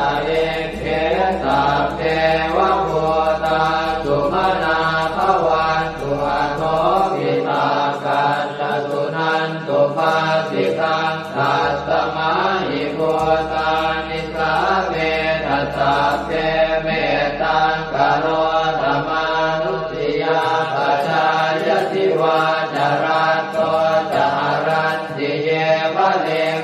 Nisāmetha sabbe mettaṃ karotha mānusiyā pajāya divā ca ratto ca haranti yeva liṃ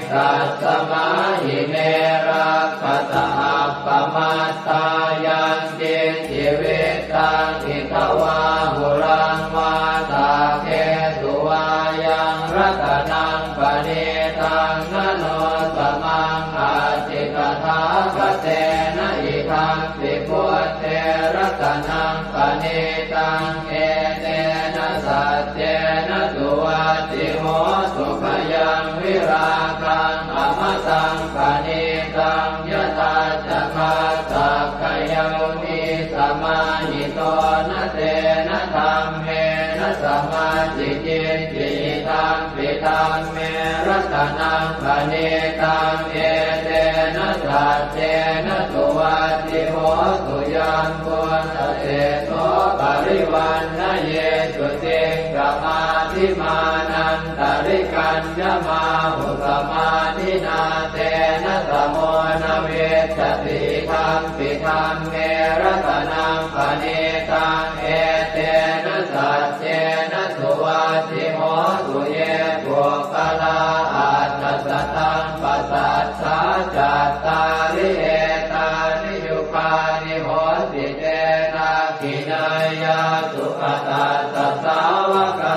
tasmā hi ne rakkhasa appamattā. Yaṅkiñci vittaṃ idha vā huraṃ vā saggesu vā yaṃ ratanaṃ paṇītaṃ na no samaṃ atthi tathāgatena idampi buddhe ratanaṃ paṇītaṃ etena saccena suvatthi hotu. Khayaṃ virāgaṃ amataṃ paṇītaṃ yadajjhagā sakyamunī samāhito na tena dhammena samatthi kiñci idampi dhamme ratanaṃ paṇītaṃ etena saccena suvatthi hotu. Yambuddhaseṭṭho parivaṇṇayī suciṃ samādhimānantarikaññamāhu samādhinā tena samo na vijjati idampi dhamme ratanaṃ paṇītaṃ etena saccena suvatthi hotu. Ye puggalā aṭṭha sataṃ pasaṭṭhā cattāri etāni yugāni honti te dakkhiṇeyyā sugatassa sāvakā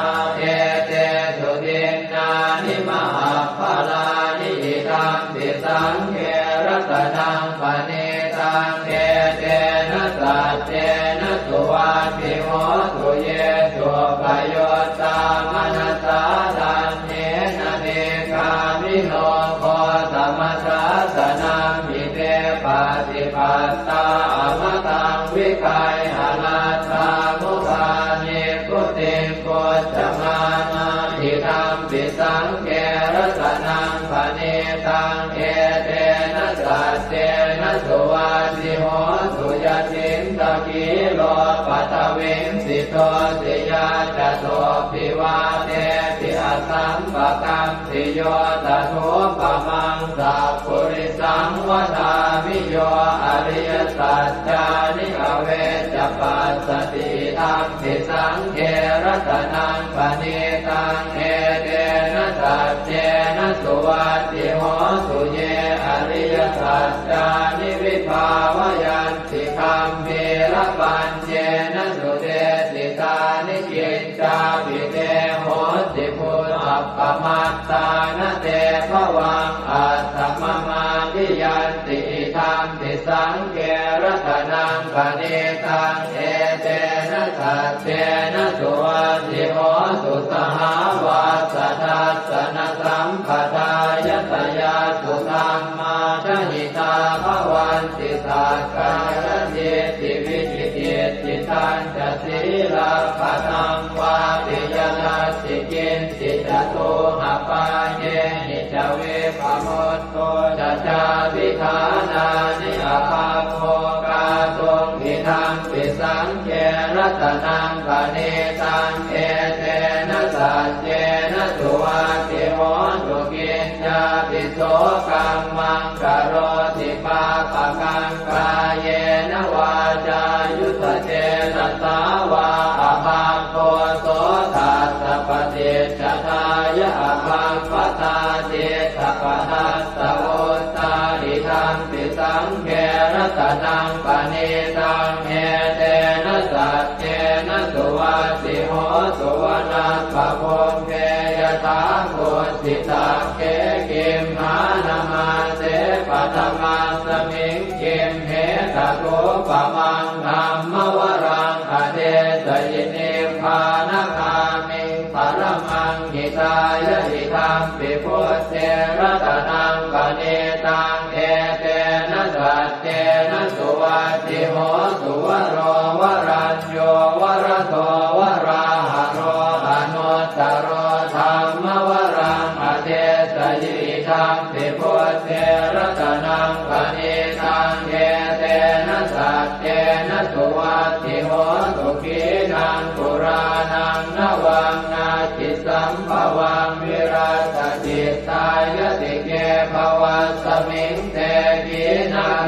etesu dinnāni mahapphalāni idampi saṅghe ratanaṃ paṇītaṃ etena saccena suvatthi hotu. Ye suppayuttā manasā daḷhena nikkāmino gotamasāsanamhi te pattipattā amataṃ vigayha laddhā mudhā nibbutiṃ bhuñjamānā idampi saṅghe ratanaṃ paṇītaṃ etena saccena suvatthi hotu. Yacittakhīlo paṭhaviṃ sito siyā catubbhi vātebhi asampakampiyo tathūpamaṃ sappurisaṃ vadāmi yo ariyasaccāni avecca passati idampi saṅghe ratanaṃ paṇītaṃ etena saccena suvatthi hotu. Ye ariyasaccāni vibhāvayanti gambhīrapaññena sudesitāni kiccāpi te honti bhusappamattā na te bhavaṃ aṭṭhamamādiyanti idampi saṅghe ratanaṃ paṇītaṃ etena saccena suvatthi hotu. Sahāvassa dassanasampadāya tayassu dhammā jahitā bhavanti sakkāyadiṭṭhi vicikicchitañca sīlabbataṃ vāpi yadatthi kiñci catūhapāyehi ca vippamutto ca cābhiṭhānāni abhabbo kātuṃ idampi saṅghe ratanaṃ paṇītaṃ etena saccena suvatthi hotu. Kiñcāpi so kammaṃ karoti pāpakaṃ kāyena vācāyuda cetasā vā abhabbo so tassa paṭicchadāya abhabbatā cittapadassavutthā idampi saṅghe ratanaṃ paṇītaṃ etena saccena suvatthi hotu. Vanappagumbe yathā kussitagge gimhānamāse paṭhamasmiṃ gimhe tathūpamaṃ dhammavaraṃ adesayi nibbānagāmiṃ paramaṃ hitāya idampi buddhe ratanaṃ paṇītaṃ etena saccena suvatthi hotu. Varo varañño varado varāharo anuttaro dhammavaraṃ adesayi idampi buddhe ratanaṃ paṇītaṃ etena saccena suvatthi hotu. Khīṇaṃ purāṇaṃ navaṃ natthi sambhavaṃ virattacittāyatike bhavasmiṃ te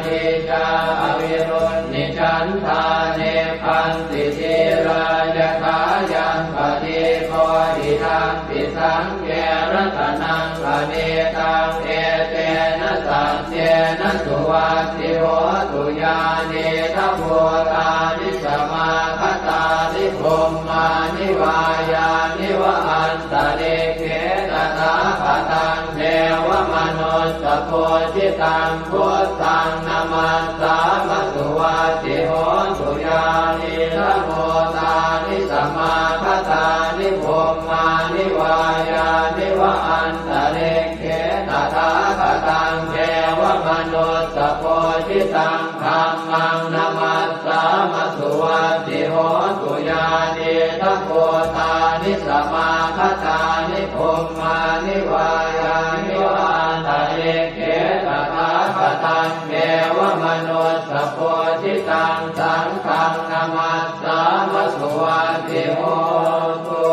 Niccaṃ avirūḷhichandā nibbanti dhīrā yathāyaṃ padīpo idampi saṅghe ratanaṃ paṇītaṃ etena saccena suvatthi hotu. Yānīdha bhūtāni samāgatāni bhummāni vā yāni va antalikkhe tathāgataṃ devamanussapūjitaṃ buddhaṃ namassāma suvatthi hotu. Yānīdha bhūtāni samāgatāni bhummāni vā yāni va antalikkhe tathāgataṃ devamanussapūjitaṃ dhammaṃ namassāma suvatthi hotu. Yānīdha bhūtāni samāgatāni bhummāni vā yāni va antalikkhe tathāgataṃ devamanussapūjitaṃ saṅghaṃ namassāma suvatthi hotu.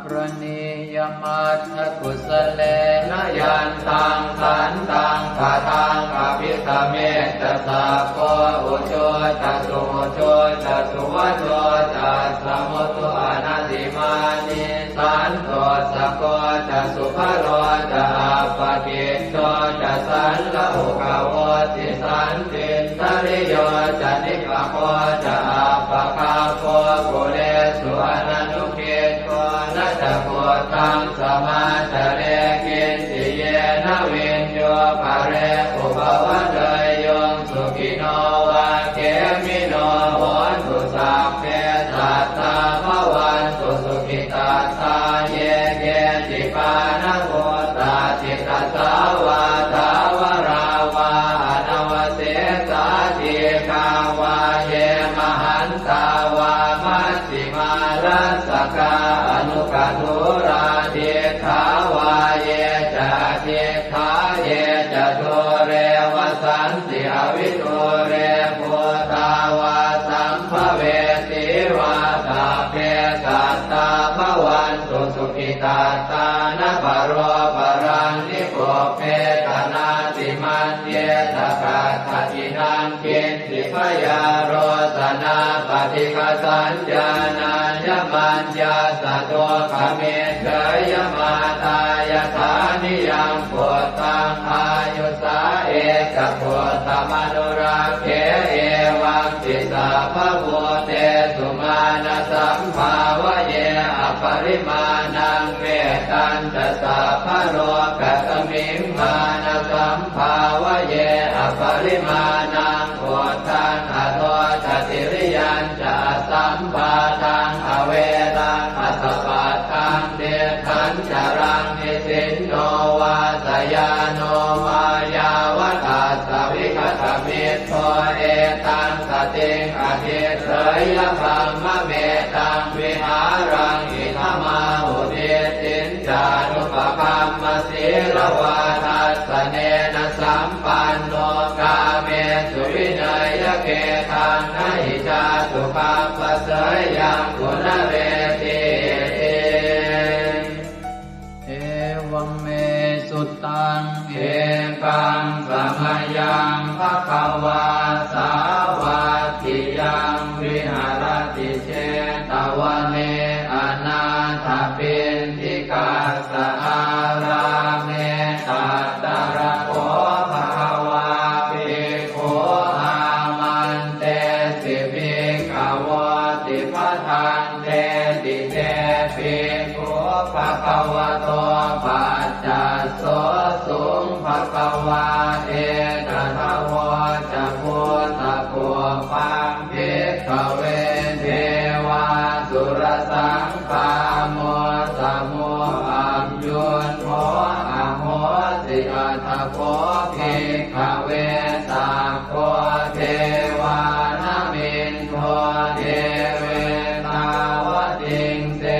Karaṇīyamatthakusalena yantaṃ santaṃ padaṃ abhisamecca sakko ujū ca suhujū ca suvaco cassa mudu anatimānī santussako ca subharo ca appakicco ca sallahukavutti santindriyo ca nipako ca appagabbho kulesu ananu giddho. Na ca khuddaṃ samācare kiñci yena viññū pare upavadeyyuṃ. Sukhino vā khemino hontu sabbe sattā bhavantu sukhitattā. Ye keci pāṇabhūtatthi tasā vā thāvarā vā anavasesā dīghā vā ye mahantā vā maj jhimā rassakā aṇukathūlā diṭṭhā vā ye ca adiṭṭhā ye ca dūre vasanti avidūre bhūtā vā sambhavesī vā sabbe sattā bhavantu sukhitattā. Na paro paraṃ nikubbetha nātimaññetha katthaci naṃ kiñ ci byārosanā paṭighasaññā nāññamaññassa dukkhamiccheyya. Mātā yathā niyaṃ puttaṃ āyusā ekaputtamanurakkhe evampi sabbabhūtesu mānasambhāvaye aparimāṇaṃ. Mettañca sabbalokasmiṃ mānasambhāvaye aparimāṇaṃ uddhaṃ adho ca tiriyañca asambādhaṃ averaṃ asapattaṃ. Tiṭṭhañcaraṃ nisinno vā sayāno vā yāvatassa vigatamiddho etaṃ satiṃ adhiṭṭheyya brahmametaṃ vihāraṃ idhamāhu. Diṭṭhiñ ca anupagamma sīlavā dassanena sampanno kāmesu vineyya gedhaṃ na hi jātu gabbhaseyyaṃ punaretīti. Evaṃ me sutaṃ. Ekaṃ samayaṃ bhagavā sāvatthiyaṃ viharati jetavane anāthapiṇḍikassa ārāme. Tatra kho bhagavā bhikkhū āmantesi bhikkhavoti. Bhadanteti te bhikkhū bhagavato paccassosuṃ. Bhagavā etadavoca. Bhūtapubbaṃ bhikkhave devāsurasaṅ gāmo samo aññuñho ahosi. Atha kho bhikkhave sakko devānamindo devetāvatiṃse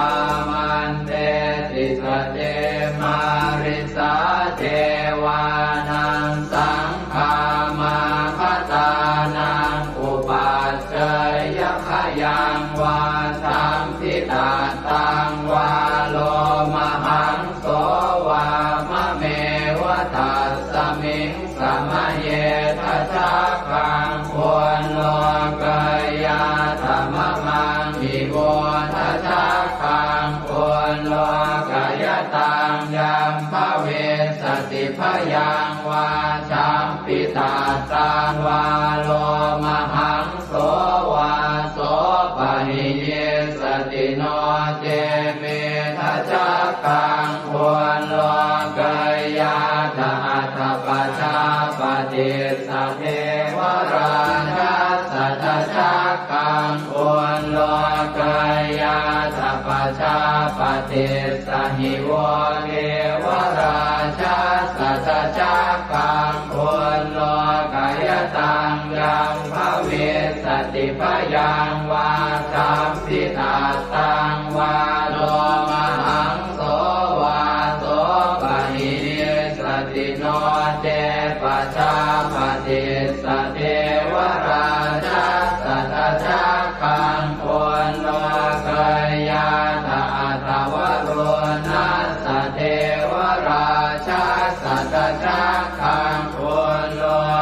āmantesi. Sace mārisā devānaṃ saṅ gāmāgatānaṃ upaccayya khayaṃ vā sambhitattaṃ vā lomahaṃso vā mameva tassa Miṃ samaye dajaggaṃ ullokayātha mamaṃ ivo dajaggaṃ ullokayataṃ yaṃ bhavissati bhayaṃ vā champittattaṃ vā lomahaṃso vā sopahiyissati no ce me dajaggaṃ ullokayātha atha pajāpatissa devarājassa dajaggaṃ ullokayātha pajāpatissa hi vo devarājassa dajaggaṃ ullokayataṃ yaṃ bhavissati bhayaṃ vā champittattaṃ vā lomahaṃso vā sopahiyissati no ce pajāpatissa devarājassa dajaggaṃ ullokayātha atha varuṇassa devarājassa dajaggaṃ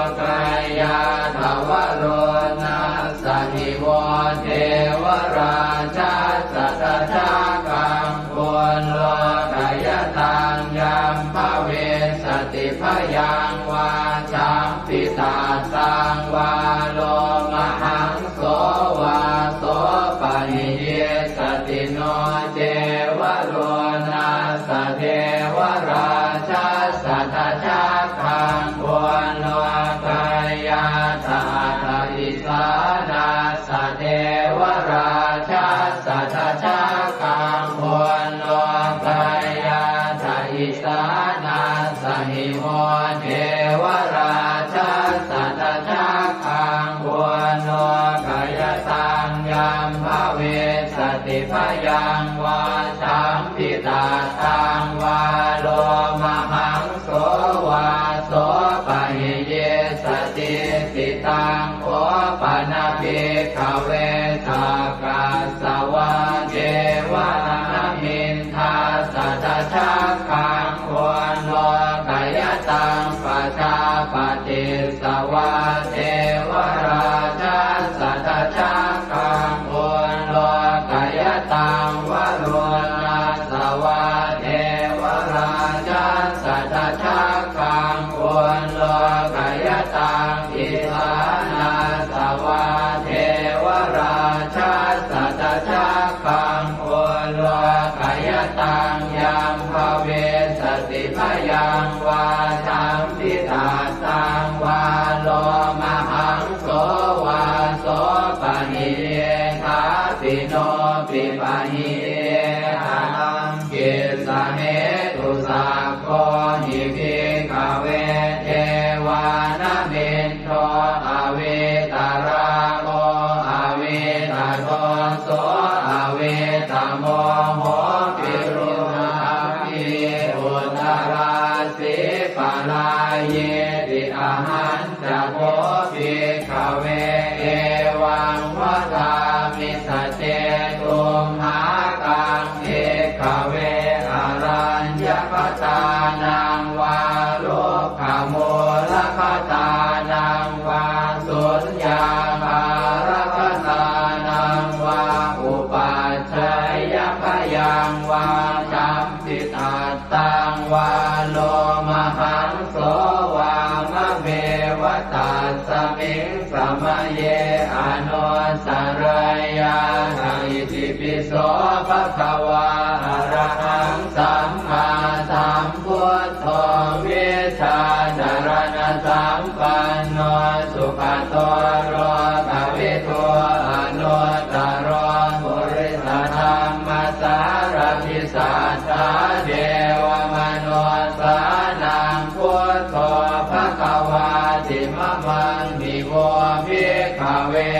ullokayātha varuṇassa hi vo devarājassa dajaggaṃ ullokayataṃ yaṃ bhavissati bhayaṃ vā champittattaṃ vā lomahaṃso vā sopahiyissati no ce varuṇassa devarājassa dajaggaṃ ullokayātha atha isānassa devarājassa dajaggaṃ ullokayātha isānassa hi vo devarājassa dajaggaṃ ullokayataṃ yaṃ bhavissati bhayaṃ vā champittattaṃ vā lomahaṃso vā sopahiyissati. Taṃ kho pana bhikkhave sakkas savā devanāmiṃ dassa dajaggaṃ ullokayataṃ pajāpatissa vā devarājassa dajaggaṃ ullokayataṃ varuṇassa vā devarājassa dajaggaṃ ullokayataṃ isānassa vā devarājassa dajaggaṃ ullokayataṃ yaṃ bhavissati bhayaṃ vā champittattaṃ vā lomahaṃso vā sopahiyye thāpi no pipahiye haraṃ. Kissa hetu sakko hi bhikkhave devānamindo avītarāgo avītadoso avītamoho virūḷhakī uttarāsī parāyīti. Ahañ ca kho bhikkhave evaṃ vadāmi: sace tumhākaṃ bhikkhave araññakatānaṃ vā rukkhamūlakatānaṃ vā suññāgārakatānaṃ vā upajjhāyabhayaṃ vā champittattaṃ vā lomahaṃso vā mameva tasmiṃ samaye anussarayyātha. Itipi so bhagavā arahaṃ sammāsambuddho vijjācaraṇasampanno sugato lokavidū anuttaro purisadammasārathi satthā devamanussānaṃ buddho bhagavāti. Mamaṃ hi vo bhikkhave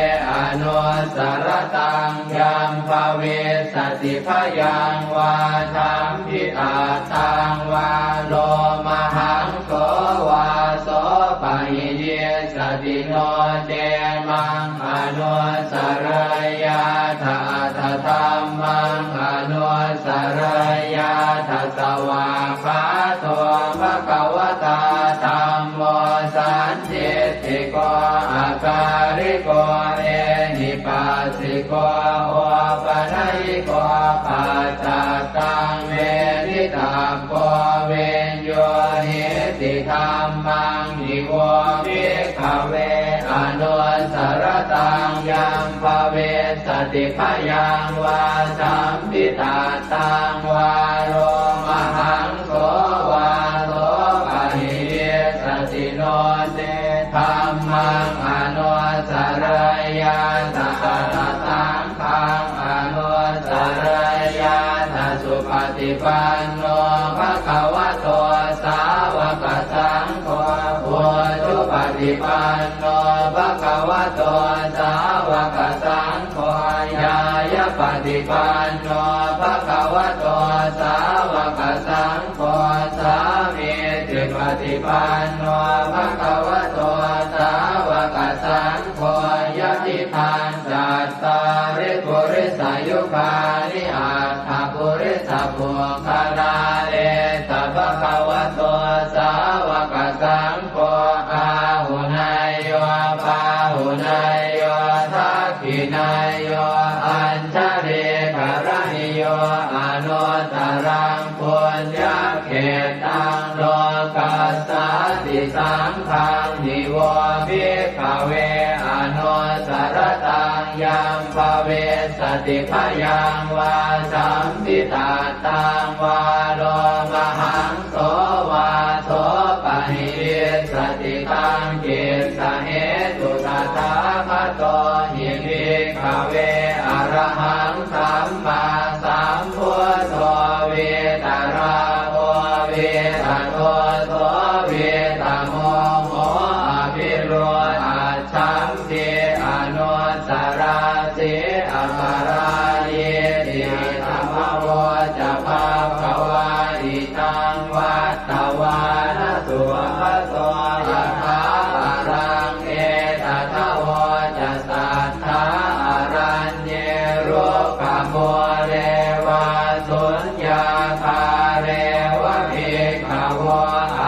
anussarattaṃ yaṃ bhavissati bhayaṃ vā champittattaṃ vā lomahaṃso vā sopahiyissati no ce maṃ anussarayyātha atha dhammaṃ anussarayyātha. Svākkhāto bhagavatā dham sandiṭṭhiko akāliko ehipassiko opanayiko paccattaṃ veditabbo viññūhīti. Dhammaṃ hi vo bhikkhave anussaratāṃ yaṃ bhavissati bhayaṃ vā sampittattaṃ vā lomahaṃ so vā so pahīyissati no ce dhammaṃ anussarayyātha atha saṅghaṃ anussarayyātha. Supaṭipanno bhagavato sāvakasaṅgho, ujupaṭipanno bhagavato sāvakasaṅgho, ñāyapaṭipanno bhagavato sāvakasaṅgho, sāmīcipaṭipanno bhagavato sāvakasaṅgho, yadidaṃ cattāri purisayugāni aṭṭha purisapuggalā, esa bhagavato sāvakasaṅgho, āhuneyyo pāhuneyyo dakkhiṇeyyo añjalikaraṇīyo anuttaraṃ puññakkhettaṃ lokassāti. Saṅghaṃ hi vo bhikkhave anussaratāṃ yaṃ bhavissati bhayaṃ vā sampittattaṃ vā lomahaṃ so vā so pahīyissati. Taṃ kissa hetu tathāgato hi bhikkhave arahaṃ sammāsambuddho vītarāgo vītadoso vītamoho abhirūḷhaccham ti anussarati aparājīti. Idamavoca bhagavā. Idaṃ vattavāna sugato yathābalaṃ etadavoca satthā araññe rukkhamūle vā suññāgāre va bhikkhavo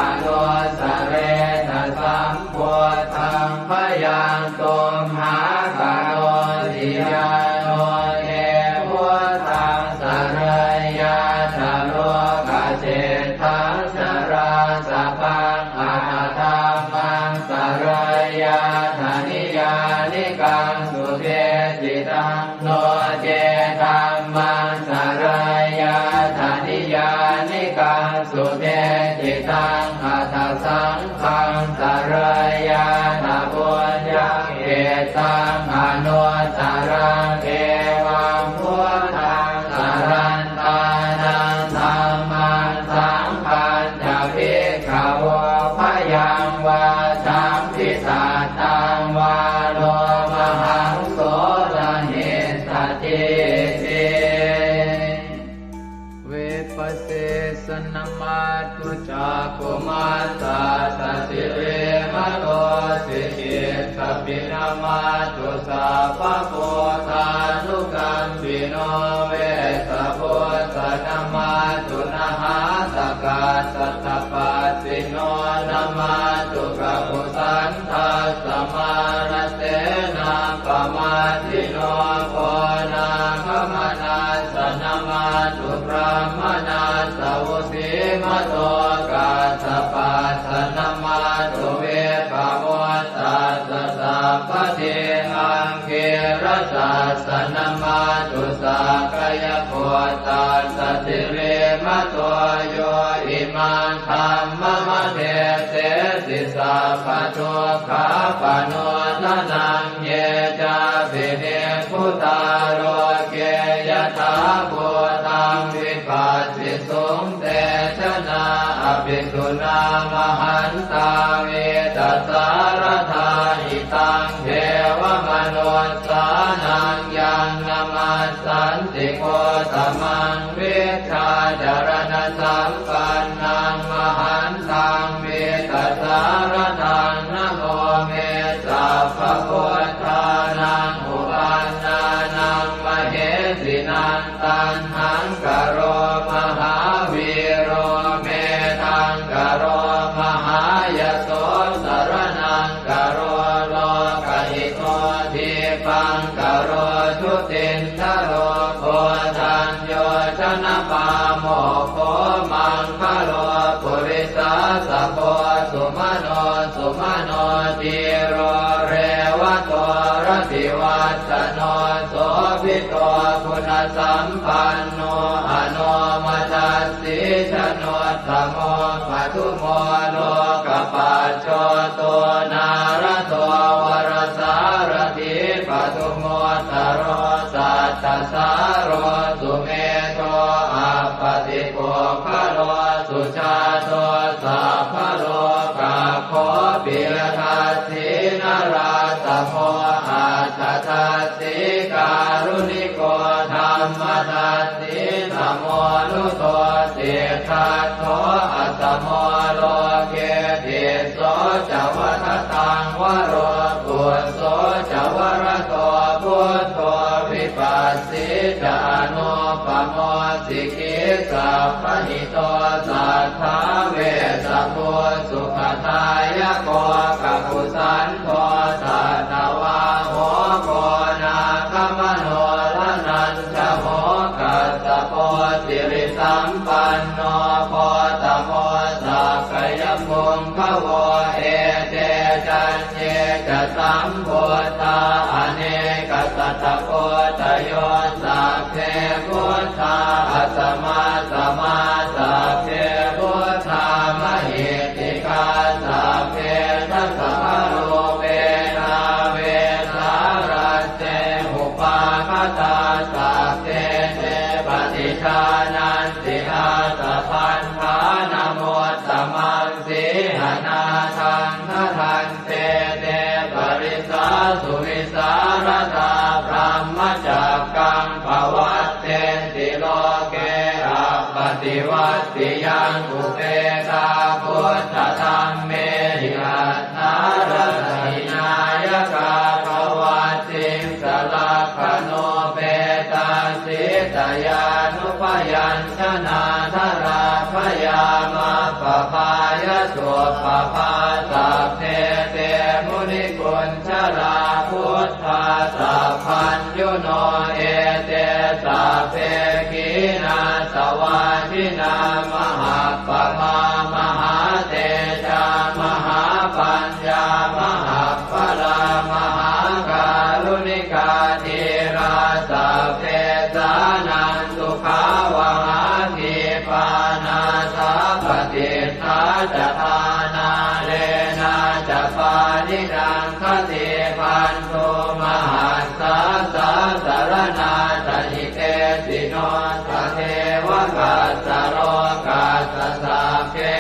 anussaretha sam buddhaṃ bhayaṃ tumhākarosi. Yāno te buddhaṃ sarayyātha lokaseṭṭhaṃ narāsabhaṃ atha dhammaṃ sarayyātha niyyānikaṃ sudesitaṃ, no ce dhammaṃ sarayyātha niyyānikaṃ sudesitaṃ, atha saṅghaṃ sarayyātha puññakkhettaṃ anuttaraṃ. Evaṃ buddhaṃ sarantānaṃ dhammaṃ saṅghañca bhikkhavo bhayaṃ vā sampittattaṃ vā lomahaṃso na hessatīti. Vipassissa namatthu cakkhumantassa sirīmato, sikhissa pi namatthu sabbabuddhānukampino, vessabhussa namatthu nhātakassa tapassino, namatthu kakusandhassa mārasenappamā dino, konāgamanassa namatthu brāhmaṇassa vusīmato, kassapassa namatthu vippamuttassa sabbadhi, aṅgīrasassa namatthu sakyaputtassa sirīmato, yo imaṃ dhammamade sesi sabbadukkhāpanūdanaṃ. Ye cāpi nibbutā loke yathābhūtaṃ vipassisuṃ, te janā apisuṇā mahantā vītasāradā. Idaṃ devamanussānaṃ yaṃ namas santi gotamaṃ, vijjācaraṇasampannaṃ mahantaṃ vītasāradaṃ. Namo me sabbabuddhānaṃ uppannānaṃ mahesinaṃ, taṇhaṅkaro mahāvīro, medhaṅkaro mahāyaso, sar sumano dhīro revato rativassano sobhito guṇasampanno anomadassī januttamo padumo lokapajjoto nārado varasārathī padumu ttaro sattasāro sumedho appatipuggalo sujāto sabbalokaggo piyadassī narāsamo atthadassī kāruṇiko dhammadassī tamonudo siddhattho asamo loke tisso ca vadataṃ varo phusso ca varado buddho vipassī ca anūpamo sikhī sabbahito satthā vessabhū sukhadāyako kakusandho satthavāho koṇāgamano dhananjavo kassapo sirisampanno gotamo sakyapuṅgavo ete caññe ca sambuddhā anekasatakoṭayo sabbe buddhā asamasamā sabbe buddhā mahiddhikā sabbe dasabalūpena vesālā te upāgatā sabbe te paṭijānanti ātappamāṇamuttamaṃ sīhanāthaṃ bhaddante te parisāsu vivīsaratā brahmacakkaṃ pavattenti loke appaṭivattiyaṃ upetā buddhadhammehi atthaladdhināyakā pavatsiṃsa lakkhaṇupetā sītyānubyañjanādharā bhayamappaphāya suppabhā sabbe te munikuñjalā buddhā sabbaññuno ete sabbe khīṇāsavā jinā mahappamā mahātejā mahāpaññā mahappalā mahākāruṇikā dhīrā sabbesānaṃ sukhāvahā khīpā nāthapaṭiṭṭhā ca dhānālena ca pāṇinaṃ khatībhaṇḍu mahassā sāsaraṇā ca hitesino tatheva kassa lokassa sabbe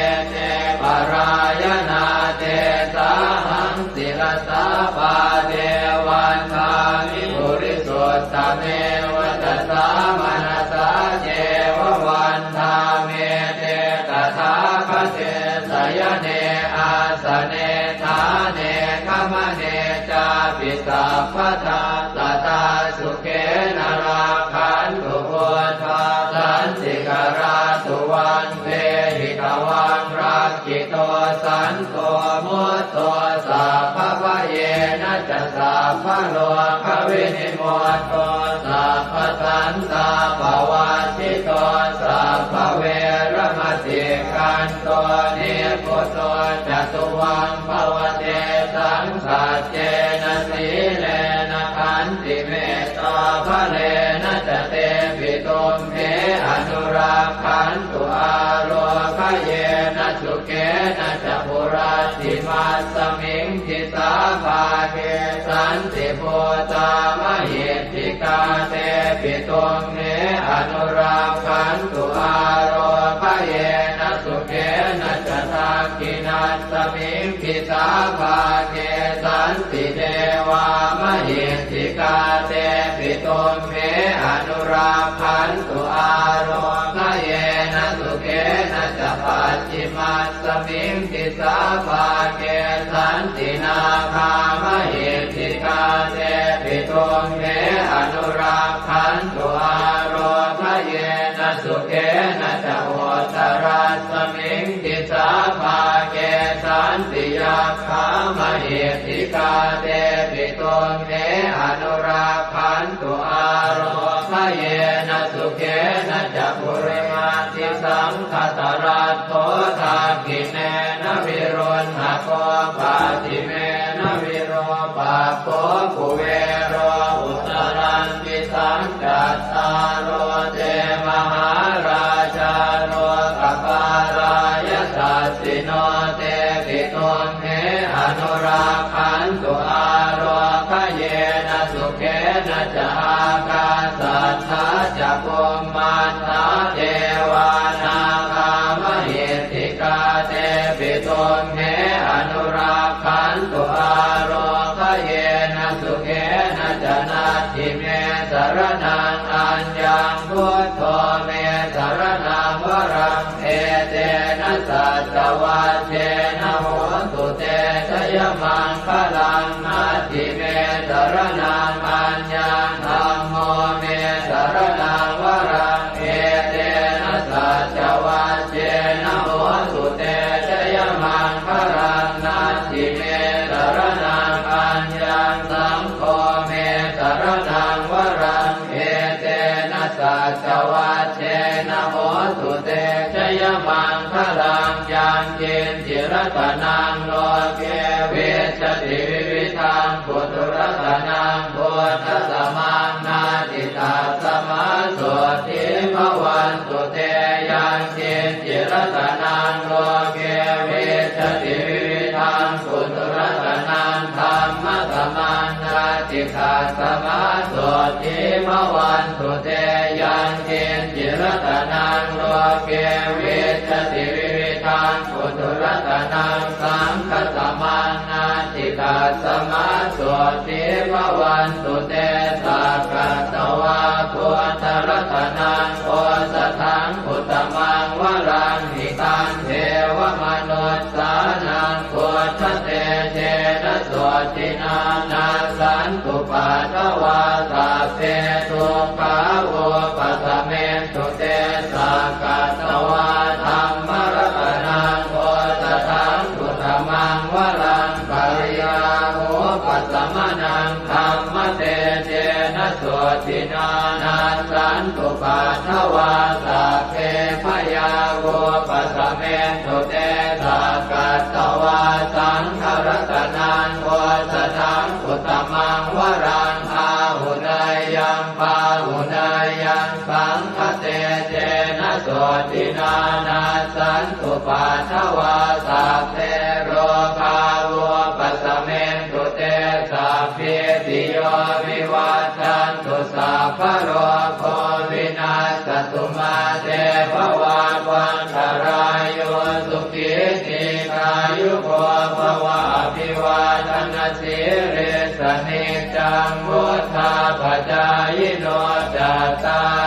ete parāyanā tesāhaṃ sirasā pāde vandāmi purisuttame vacasā manasā ceva vandāmete tathāgate sayane āsane ṭhāne gamane cāpi sabbadā sadā sukhena rakkhantu buddhā santikarā tuvaṃ dehi tvaṃ rakkhito santo mutto sabbabhayena ca sabbarogavinimutto sabbasantāpavajjito sabbaveramatikkanto nibbuto ca tuvaṃ bhava tesaṃ saccena sīlena khantimettābalena ca tepi tumhe anurakkhantu ārogyena sukhena ca hurattimasmiṃ disābhāge santibhūtā mahiddhikā tepi tumhe anurakkhantu ārogyena sukhena ca dakkhiṇasmiṃ disābhāge santi devā mahiddhikā tepi tumhe anurakkhantu ārogyena sukhena ca pacchimasmiṃ disābhāge santi nāgā mahiddhikā tepi tumhe anurakkhantu ārogyena sukhena ca uttarasmiṃ disābhāge santi yakkhā mahiddhikā tepi tumhe anurakkhantu ārogyena yena sukhena ca. Purimabbhisaṅkhasāraddho dakkhiṇena viruḷhako pacchimena virūpakkho kuvero uttaraṃ disaṃ. Cattāro te mahārājā lokapālā yasassino tepi tumhe anurakkhantu ālokayena sukhena ca. Ākāsaṭṭhā ca bhummaṭṭhā devā nāgā mahiddhikā tepi tumhe anurakkhantu ālokayena sukhena ca. Natthi me saraṇaṃ aññaṃ buddho me saraṇaṃ varaṃ etena saccavajjena hotu te jayamaṅgalaṃ. Natthi me saraṇaṃ aññaṃ dhammo me saraṇaṃ varaṃ etena saccavajjena hotu te jayamaṅgalaṃ. Natthi me saraṇaṃ aññaṃ saṅgho me saraṇaṃ varaṃ etena saccavajjena hotu te jayamaṅgalaṃ. Yaṅkiñci ratanaṃ loke vijjati vividhaṃ puthu ratanaṃ buddhasamaṃ natthi tasmā sotthī bhavantu te. Yaṅkiñci ratanaṃ loke vijjati vividhaṃ puthu ratanaṃ dhammasamaṃ natthi tasmā sotthī bhavantu te. Yaṅkiñci ratanaṃ loke vijjati vividhaṃ puthu ratanaṃ saṅghasamaṃ natthi tasmā sotthī bhavantu te. Sakkatvā buddharatanaṃ osathaṃ uttamaṃ varaṃ hitaṃ devamanussānaṃ buddhatejena sotthinā nassantupaddavā sabbe dukkhā vūpasamentu te. Sakkatvā dhammaratanaṃ osathaṃ uttamaṃ varaṃ pariḷāhūpasamanaṃ dhammatejena sotthinā nassantupaddavā sabbe bhayā vūpasamentu te. Sakkatvā saṅgharatanaṃ osathaṃ uttamaṃ varaṃ āhuneyyaṃ pāhuneyyaṃ saṅghatejena sotthinā nassantupaddavā sabbe rogā vūpasamentu te. Sabbītiyo vivajjantu sabbarogo vinassatu mā te bhavatvantarāyo sukhī dīghāyuko bhava. Abhivādanasīlissa niccaṃ vuḍḍhāpacāyino cattāri